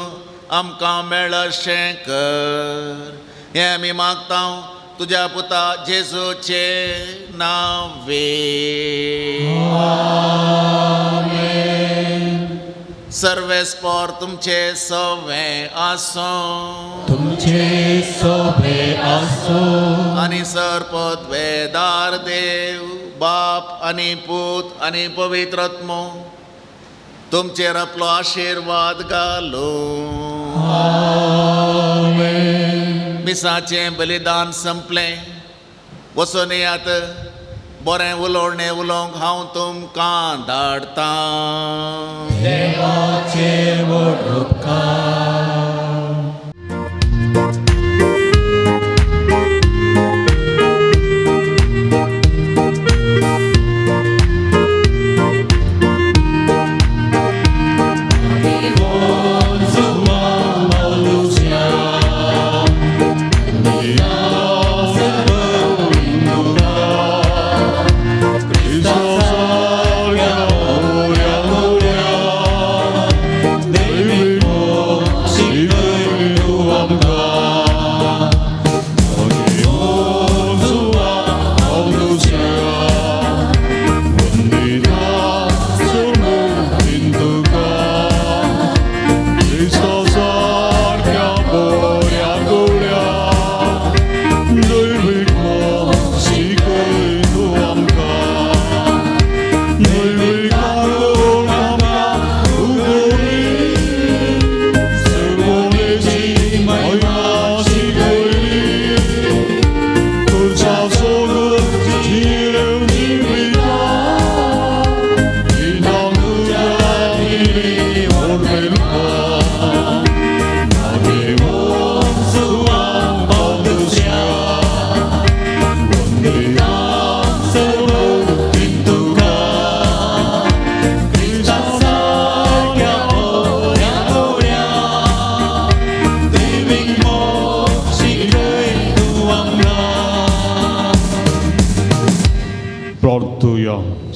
आमकां मेळशें कर. हें आमी मागता तुज्या पुता जेजूचे नांवे. सर्वेस्पोर तुमचे सवे आसूं. तुमचे सोबे आसूं. आनी सरपदवेदार देव बाप आनी पूत आनी पवित्र आत्मो तुमचेर आपलो आशिर्वाद घालूं. मिसाचें बलिदान संपलें. वचून येयात, बरें उलोवणें उलोवंक हांव तुमकां धाडटां. देवाचे व्हड उपकार.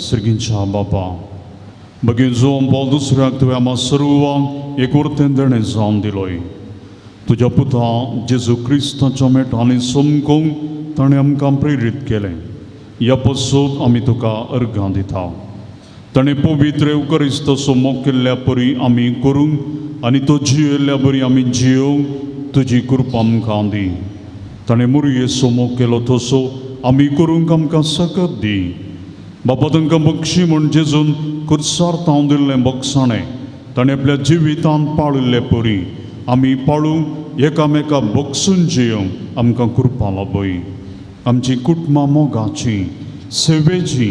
सर्गींच्या बापा बगीन जोम पावल दुसऱ्याक तुवें आमा सर्वांक एक उर्तें देणें जावन दिलोय. तुज्या पुता जेजू क्रिस्ताच्या मेटांनी समकूंक ताणें आमकां प्रेरीत केलें. ह्या पसून आमी तुका अर्घां दिता. ताणें पवित्र येवकरिस्त मोग केल्ल्या परी आमी करूंक आनी तो जियेल्ल्या बरी आमी जियोवंक तुजी कृपा आमकां दी. ताणें मुरयेचो मोग केलो तसो आमी करूंक आमकां सकत दी. बापा तांकां बक्षी म्हूण जेजून कुर्सार तांव दिल्लें बक्षाणें ताणें आपल्या जिवितांत पाळिल्ले परी आमी पाळूंक एकामेका बक्षून जियोवंक आमकां कृपा लाभय. आमची कुटुंबां मोगाची सेवेची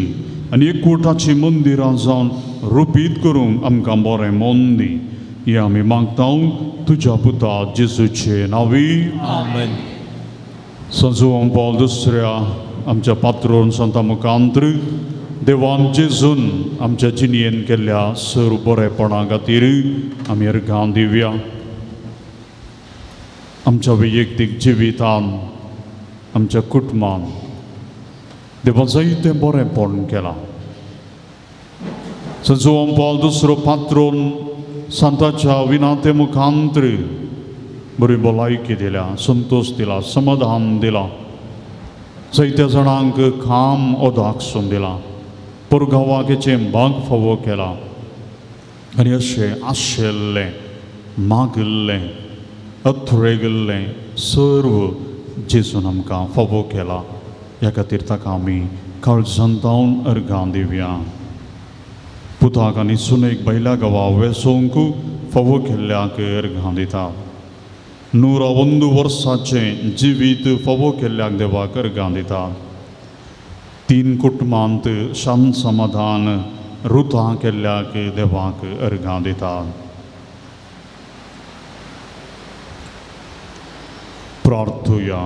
आनी एकवटाची मंदिरां जावन रुपीत करूंक आमकां बरें मन दी. हें आमी मागता तुज्या पुता जेजूचे नांवी. आमेन. संजू पावल दुसऱ्या आमच्या पात्रोन संता मुखांत्र देवान जेजून आमच्या जिणयेन केल्ल्या सर्व बरेपणा खातीर आमी अर्घां दिवया. आमच्या वैयक्तीक जिवितान आमच्या कुटुंबान देवा जायतें बरेंपण केलां. संजू पावल दुसरो पात्रोन संताच्या विनाते मुखांत्र बरी भलायकी दिल्या, संतोश दिला, समाधान दिला, जायत्या जाणांक काम ओदाकसून दिला, परगांवाचें भाग फावो केला आनी अशें आशिल्लें मागिल्लें अथरेगिल्लें सर्व जेजून आमकां फावो केला. ह्या खातीर ताका आमी काळजान जावन अर्घां दिवया. पुताक आनी सुनेक बैला गांवा वेसोवंक फावो केल्ल्याक अर्घां दिता. 101 वर्साचें जिवीत फावो केल्ल्याक देवाक अर्घां दिता. 3 कुटुंबांत शांत समाधान रुतां केल्ल्याक देवाक अर्घां दिता. प्रार्थुया.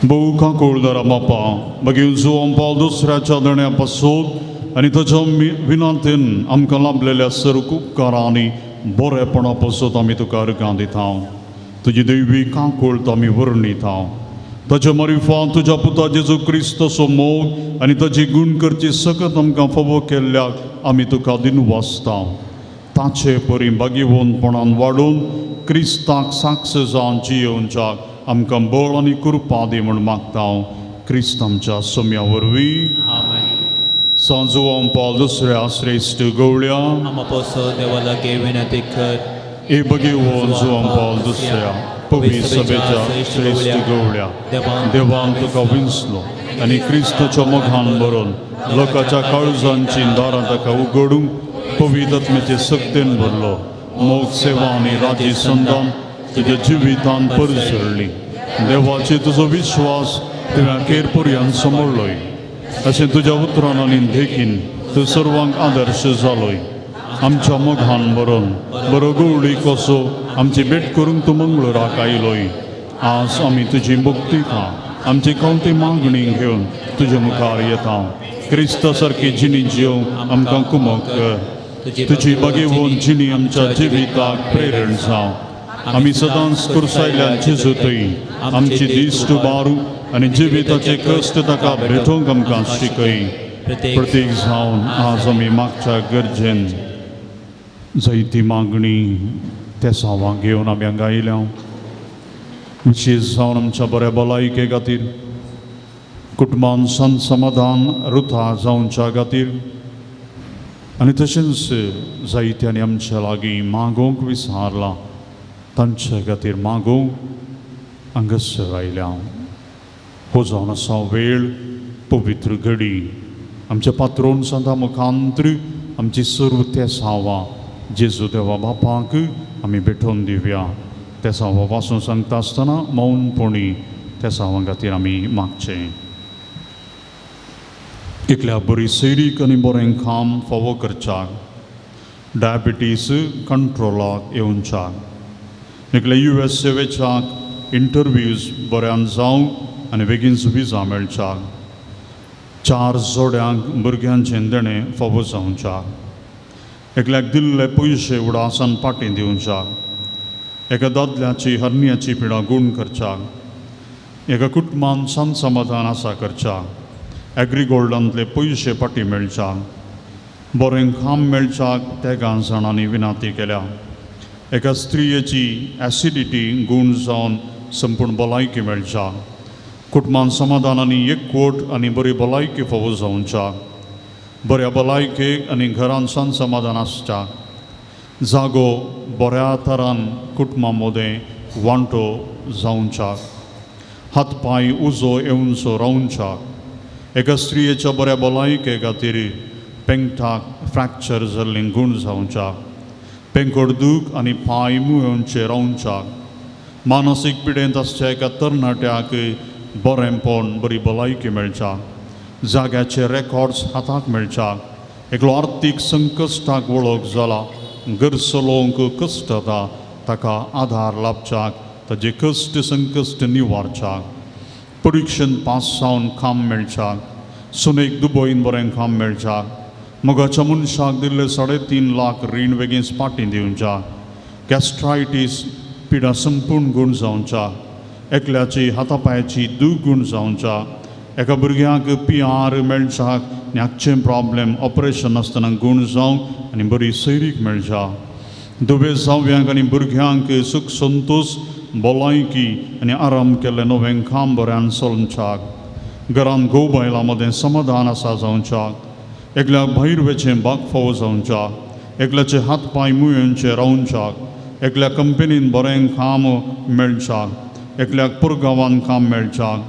भोव काकुळदारा बापा मागीर जुवान पावल दुसऱ्याच्या दण्या पासून आनी ताच्या विनांतीन आमकां लाभलेल्या सर्व उपकारांनी बरेपणा पसत आमी तुका अर्गां दिता. तुजी दैवी काकूळत आमी वर्णिता. ताच्या मारिफान तुज्या पुता जेजू क्रिस्ताचो मोग आनी ताची गूण करची सकत आमकां फावो केल्ल्याक आमी तुका दिनवासता. ताचे परी भाग्यवंतपणान वाडून क्रिस्ताक साक्ष जावन जियोवच्याक आमकां बळ आनी कृपा दी म्हूण मागता. क्रिस्त आमच्या सोम्या वरवीं. आमेन. सांत जुवांव पावल दुसऱ्या श्रेश्ठ गवळ्या आमा पोसो देवा लागीं विनंती कर. ए भगेवन जुवांव पावल दुसऱ्या पवी सभेच्या श्रेश्ठ गवळ्या, देवान तुका विंचलो आनी क्रिस्ताच्या मोगान भरून लोकांच्या काळजांची दारां ताका उगडूंक पवित्र आत्म्याचे सक्तेन भरलो. मोग, सेवा आनी राजी संदान तुज्या जिवितान परजळ्ळी. देवाचे तुजो विश्वास तुवें अखेर पर्यंत समळ्ळोय. अशें तुज्या उतरान आनी देखीन तूं सर्वांक आदर्श जालोय. आमच्या मोगान भरून बरो गवळी कसो आमची भेट करूंक तूं मंगळूराक आयलोय. आज आमी तुजी मुक्ती खा आमची कवती मागणी घेवन तुजे मुखार येता. क्रिस्ता सारकी जिणी जिवंक आमकां कुमक कर. तुजी बागेवन जिणी आमच्या जिविताक प्रेरण जावं. आमी सदांच कुर्सायल्या जेजू थंय आमची दिश्ट बारू आनी जिविताचे कश्ट ताका भेटोवंक आमकां शिकय. प्रतीक जावन आज आमी मागच्या गरजेन जायती मागणी तेसांवां घेवन आमी हांगा आयल्या. विशेश जावन आमच्या बऱ्या भलायके खातीर, कुटुंबान संत समाधान रुथा जावच्या खातीर आनी तशेंच जायत्यांनी आमच्या लागीं मागोवंक विसारलां तांच्या खातीर मागोवंक हांगासर आयल्या. हो जावन आसा वेळ पवित्र घडी आमच्या पात्रोन सांता मुखांत्र आमची सर्व तेसांवां जेजू देवा बापाक आमी भेटोवन दिवया. तेसांवां वाचून सांगता आसतना मौनपणी तेसांवां खातीर आमी मागचें. एकल्या बरी सैरीक आनी बरें काम फावो करच्याक, डायबिटीज कंट्रोलाक येवच्याक, एकल्या यू एस सेवेच्याक इंटरव्यूज बऱ्यान जावं आनी बेगीन विजा मेळच्याक, 4 जोड्यांक भुरग्यांचें देणें फावो जावच्याक, एकल्याक दिल्ले पयशे उडासान पाटी दिवच्याक, एका दादल्याची हरण्याची पिडा गूण करच्याक, एका कुटुंबान संत समाधान आसा करच्याक, एग्रीगोल्डांतले पयशे पाटी मेळच्याक, बरें काम मेळच्याक तेगां जाणांनी विनंती केल्या. एका स्त्रियेची एसिडिटी गूण जावन संपूर्ण भलायकी मेळच्याक, कुटुंबान समाधान आनी एकवट आनी बरी भलायकी फावो जावच्याक, बऱ्या भलायकेक आनी घरान संत समाधान आसच्याक, जागो बऱ्या तरान कुटुंबा मदें वांटो जावच्याक, हात पांय उजो येवचो रावच्याक, एका स्त्रियेच्या बऱ्या भलायके खातीर पेंगटाक फ्रॅक्चर जाल्लें गूण जावच्याक, पेंकोड दूख आनी पांय मुयेवचे रावच्याक, मानसीक पिडेंत आसच्या एका तरणाट्याक बरेंपण बरी भलायकी मेळच्याक, जाग्याचे रेकॉर्ड्स हाताक मेळच्याक, एकलो आर्थीक संकश्टाक वळख जाला घर चलोवंक कश्ट जाता ताका आधार लाभच्याक, ताजे कश्ट संकश्ट निवारच्याक, परिक्षेन पास जावन काम मेळच्याक, सुनेक दुबयन बरें काम मेळच्याक, मोगाच्या मनशाक दिल्ले 3.5 लाख रीण बेगीन पाटी दिवच्याक, गॅस्ट्रायटीस पिडा संपूर्ण गूण जावच्याक, एकल्याची हातापांयाची दूख गूण जावच्याक, एका भुरग्याक पी आर मेळच्याक आनी प्रॉब्लेम ऑपरेशन आसतना गूण जावंक आनी बरी सैरीक मेळच्या, दुबेज जावयांक आनी भुरग्यांक सुख संतोश भलायकी आनी आराम केल्लें नवें काम बऱ्यान चलच्याक, घरान घोव बायलां मदें समाधान आसा जावच्याक, एकल्याक भायर वचें बाग फावो जावच्याक, एकल्याचे हात पांय मुयेंचे रावच्याक, एकल्या कंपनीन बरें काम मेळच्याक, एकल्याक पुरगांवान काम मेळच्याक,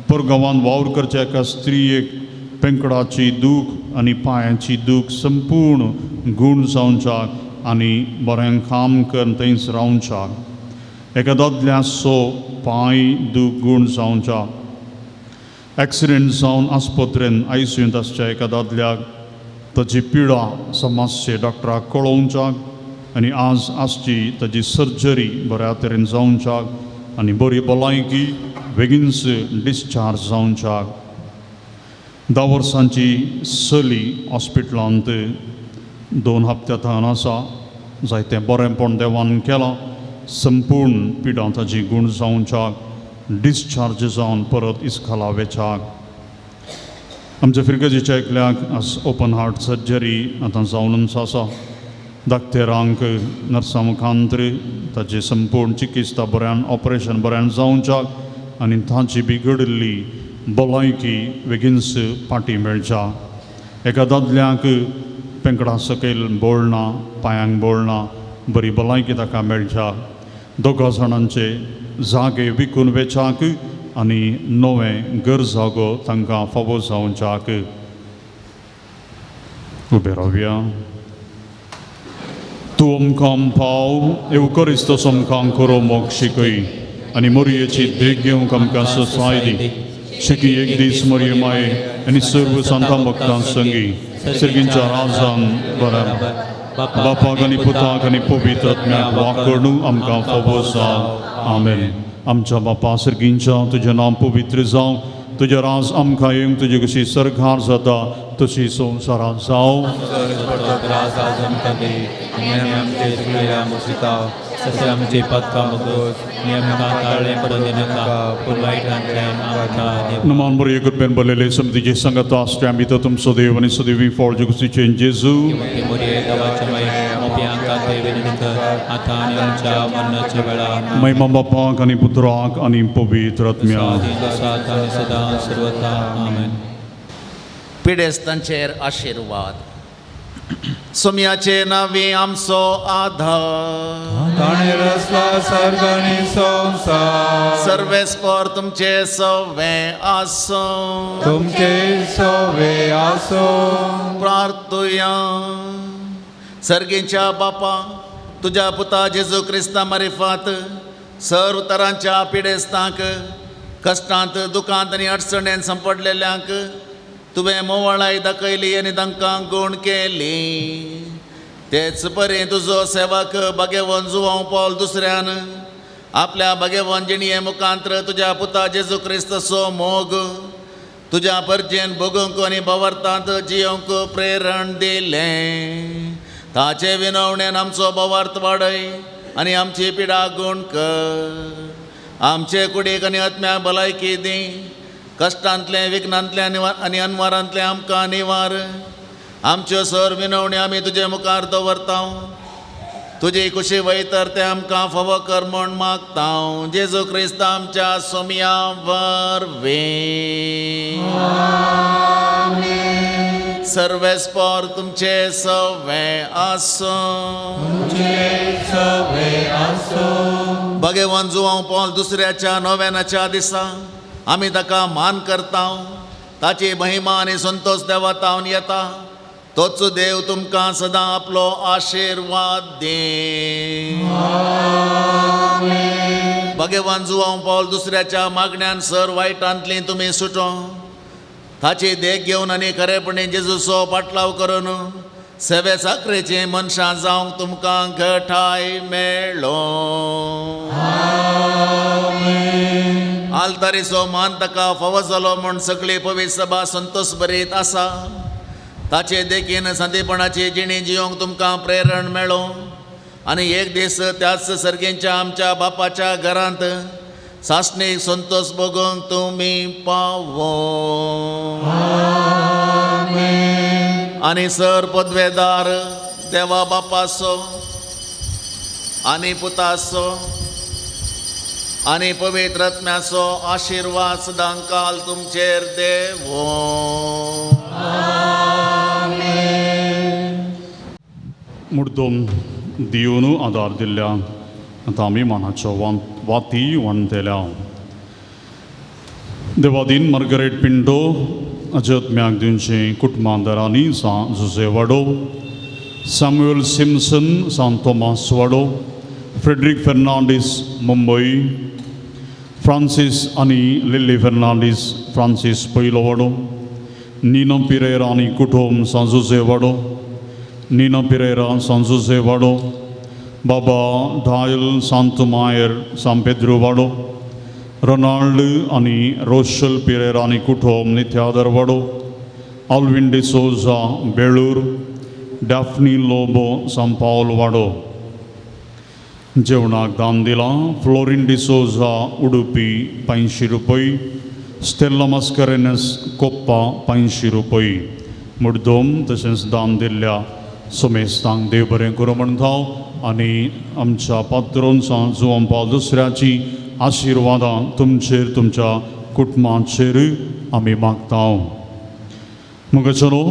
पुरगांवान वावर करच्या एका स्त्रियेक पेंकडाची दूख आनी पांयाची दूख संपूर्ण गूण जावच्याक आनी बरें काम करून थंयच रावच्याक, एका दादल्याचो पांय दूख गूण जावच्याक, एक्सिडेंट जावन आस्पत्रेन आयसीयूंत आसच्या एका दादल्याक ताजी पिडा समस्या डॉक्टराक कळोवच्याक आनी आज आसची ताजी सर्जरी बऱ्या तरेन जावच्याक आनी बरी भलायकी बेगीनच डिस्चार्ज जावच्याक. 10 वर्सांची चली हॉस्पिटलांत 2 हप्त्या थावन आसा. जायतें बरेंपण देवान केलां. संपूर्ण पिडां ताजी गूण जावच्याक, डिस्चार्ज जावन परत इस्काला वेच्याक. आमच्या फिरगजेच्या एकल्याक आज ओपन हार्ट सर्जरी आतां जावनच आसा. दाक्तेरांक नर्सां मुखांतर ताजी संपूर्ण चिकित्सा बऱ्यान, ऑपरेशन बऱ्यान जावच्याक आनी ताची बिगडिल्ली भलायकी बेगीनच फाटी मेळच्या. एका दादल्याक पेंकडा सकयल बोळना, पांयांक बोळना, बरी भलायकी ताका मेळच्या. दोगा जाणांचे जागे विकून वेच्याक आनी नवें घर जागो तांकां फावो जावच्याक. उबे रावया. तूं आमकां पाव येवकरिस्त आमकां खरो मोग शिकय आनी मोरयेची देख घेवंक आमकां ससाय दी. शेकी एक दीस मोरये माये आनी सर्व संतां भक्तां संगी सर्गींच्या राजान बराबर बापाक आनी पुताक आनी पवित्र आत्म्याक वाकडू आमकां फावो जावं. आमेन. आमच्या बापा सर्गींच्या, तुजें नांव पवित्र जावं, तुजें राज आमकां येवंक, तुजी कशी सरकार जाता तशी संवसारांत जावं. राज आज आमकां दी आनी आमी आमचे चुकलेल्या मुसिता तशें आमचे पातकां मोगोस आनी आमकां ताळें पडून दिनाका पूण वायटांतल्यान आमकां देव. नमान बरी कृपेन भरलेले समितीचे संगत आसते आमी तर तुमचो देव आनी सदैवी फळ जगुसीचे जेजू. मोरये देवाचे माये मोपयांका ते विनंती कर आतां आनी आमच्या मरणाच्या वेळार. महिमा बापाक आनी पुत्राक आनी पवित्र आत्म्याक. आतां आनी सदां सर्वता. आमेन. पिडेस्तांचेर आशिर्वाद. सोम्याचे नावे आमचो आधार, ताणें रचला सर्ग आनी संवसार, सर्वेस्पर तुमचे सवे आसूं, तुमचे सवे आसूं. प्रार्थुया. सर्गीच्या बापा, तुज्या पुता जेजू क्रिस्ता मारिफात सर्व तरांच्या पिडेस्तांक, कश्टांत, दुखांत आनी अडचणेन सांपडलेल्यांक तुवें मोवाळाय दाखयली आनी तांकां गूण केली. तेच परी तुजो सेवक भाग्यवन जुवांव पावल दुसऱ्यान आपल्या भाग्यवन जिणये मुखांत्र तुज्या पुता जेजू क्रिस्ताचो मोग तुज्या परजेन भोगूंक आनी भवार्थांत जियोंक प्रेरण दिलें. ताचे विनवणेन आमचो भवार्थ वाडय आनी आमची पिडा गूण कर. आमचे कुडीक आनी आत्म्याक भलायकी दी. कश्टांतलें, विघ्नांतलें आनी अनवारांतलें आमकां निवार. आमच्यो सर विनवण्यो आमी तुजे मुखार दवरता. तुजी कुशी वयतर तें आमकां फावो कर म्हूण मागता, जेजू क्रिस्त आमच्या सोम्या वरवीं. सर्वेस्पर तुमचे सवे आसूं. भगवान जुवांव पावल दुसऱ्याच्या नव्यानाच्या दिसा आमी ताका मान करता. ताची महिमा आनी संतोष देवा तावन येता. तोच देव तुमकां सदां आपलो आशिर्वाद दी. भगवान जुवांव पावल दुसऱ्याच्या मागण्यान सर वायटांतली तुमी सुटो. ताची देख घेवन आनी खरेपणी जेजूचो पाटलाव करून सेवे साकरेची मनशां जावंक तुमकां घटाय मेळो. आल्तारीचो मान ताका फावो जालो म्हूण सगळी पवित्र सभा संतोष भरीत आसा. ताचे देखीन सांदेपणाची जिणी जियोंक तुमकां प्रेरण मेळो आनी एक दीस त्याच सर्गेंच्या आमच्या बापाच्या घरांत सासणीक संतोष भोगूंक तुमी पावो. आनी सर पदवेदार देवा बापाचो आनी पुताचो आनी पवित्र आत्म्याचो आशिर्वाद सदांकाल तुमचेर देवो. मुर्दम दिवन आदार दिल्ल्या आतां आमी मानाचो वाती वणतेल्या. देवादीन मार्गरेट पिंटो अजत्म्याक दिवचें कुटुंबांदरांनी San Jose Wado, Samuel Simpson San Tomas Wado, Frederick Fernandes Mumbai, Francis आनी लिल्ली फेर्नांडीस फ्रांसीस पयलो वाडो, नीनो पिरेरा आनी कुटुंब सान जुझे वाडो, नीनो पिरेरा सान जुझे वाडो, बाबा धायल सांतमायर सान पेद्रू वाडो, रोनाल्ड आनी रोशल पिरेरा आनी कुटुंब नित्यादर वाडो, आल्विन डिसोजा बेळूर, डॅफ्नी लोबो सान पावल वाडो. जेवणाक दान दिलां फ्लोरीन डिसोजा उडुपी 500 रुपय, स्टेल्ला मास्करेनस कोप्पा 500 रुपय. मुड्डोम तशेंच दान दिल्ल्या सोमेस्तांक देव बरें करूं म्हणटा आनी आमच्या पात्रोन जुवान पावल दुसऱ्याची आशिर्वादां तुमचेर तुमच्या कुटुंबाचेर आमी मागता. मगचलो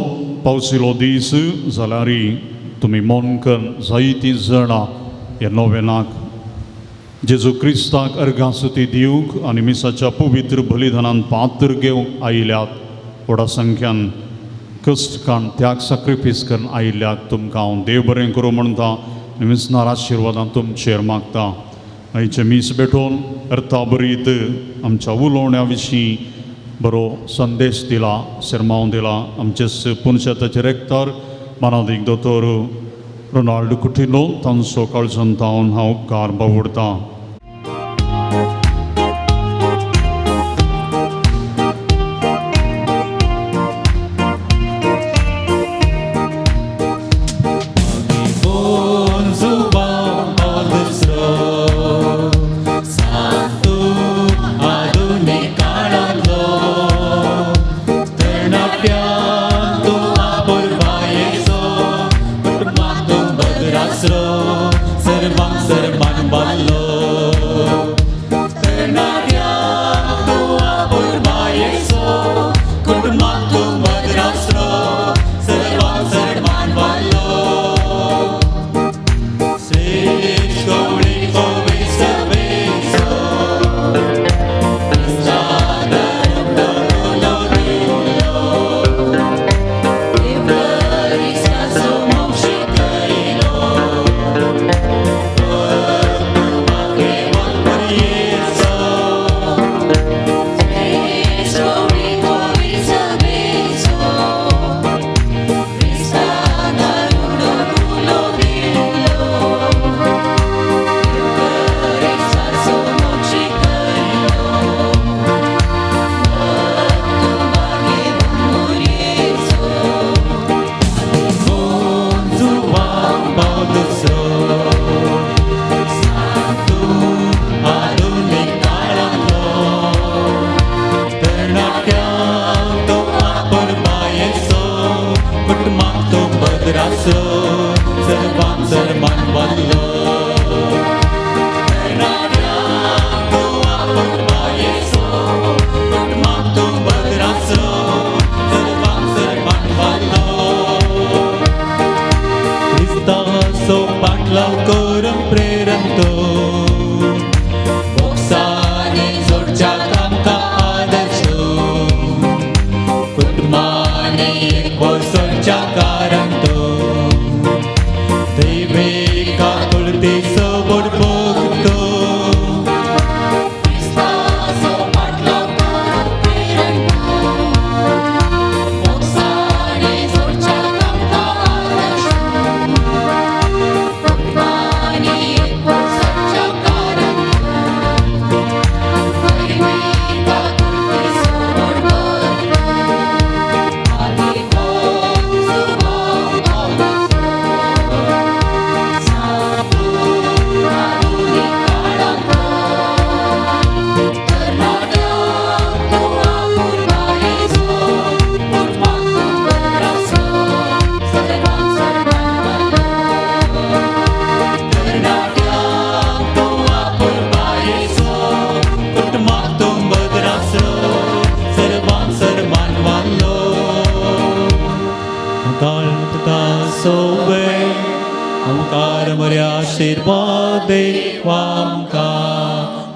पावसिलो दीस जाल्यार तुमी मन करून जायतीं जाणां ह्या नोवेनाक जेजू क्रिस्ताक अर्घासुती दिवंक आनी मिसाच्या पवित्र बलिदानान पात्र घेवंक आयल्यात. व्हडा संख्यान कश्ट काण त्याग साक्रिफीस करून आयिल्ल्याक तुमकां हांव देव बरें करूं म्हणटा आनी मिसनार आशिर्वादां तुमचेर मागता. आयचें मीस भेटोवन अर्थाभरीत आमच्या उलोवण्या विशीं बरो संदेश दिला, शेरमांव दिला आमचेच पुनशेताचे रेक्टर मानादीक दोतोर रोनाल्ड कुटिलो तांचो काळजान तावन हांव उपकार बावुडतां.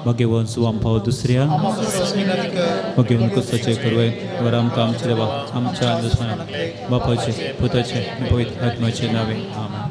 भगवान सुवाम भाव दुसऱ्या भगवान कुसाचे करवे वर आमकां आमचे देवा आमच्या दुसऱ्या बापाचे पुताचे पवित्र आत्म्याचे नावे. आमेन.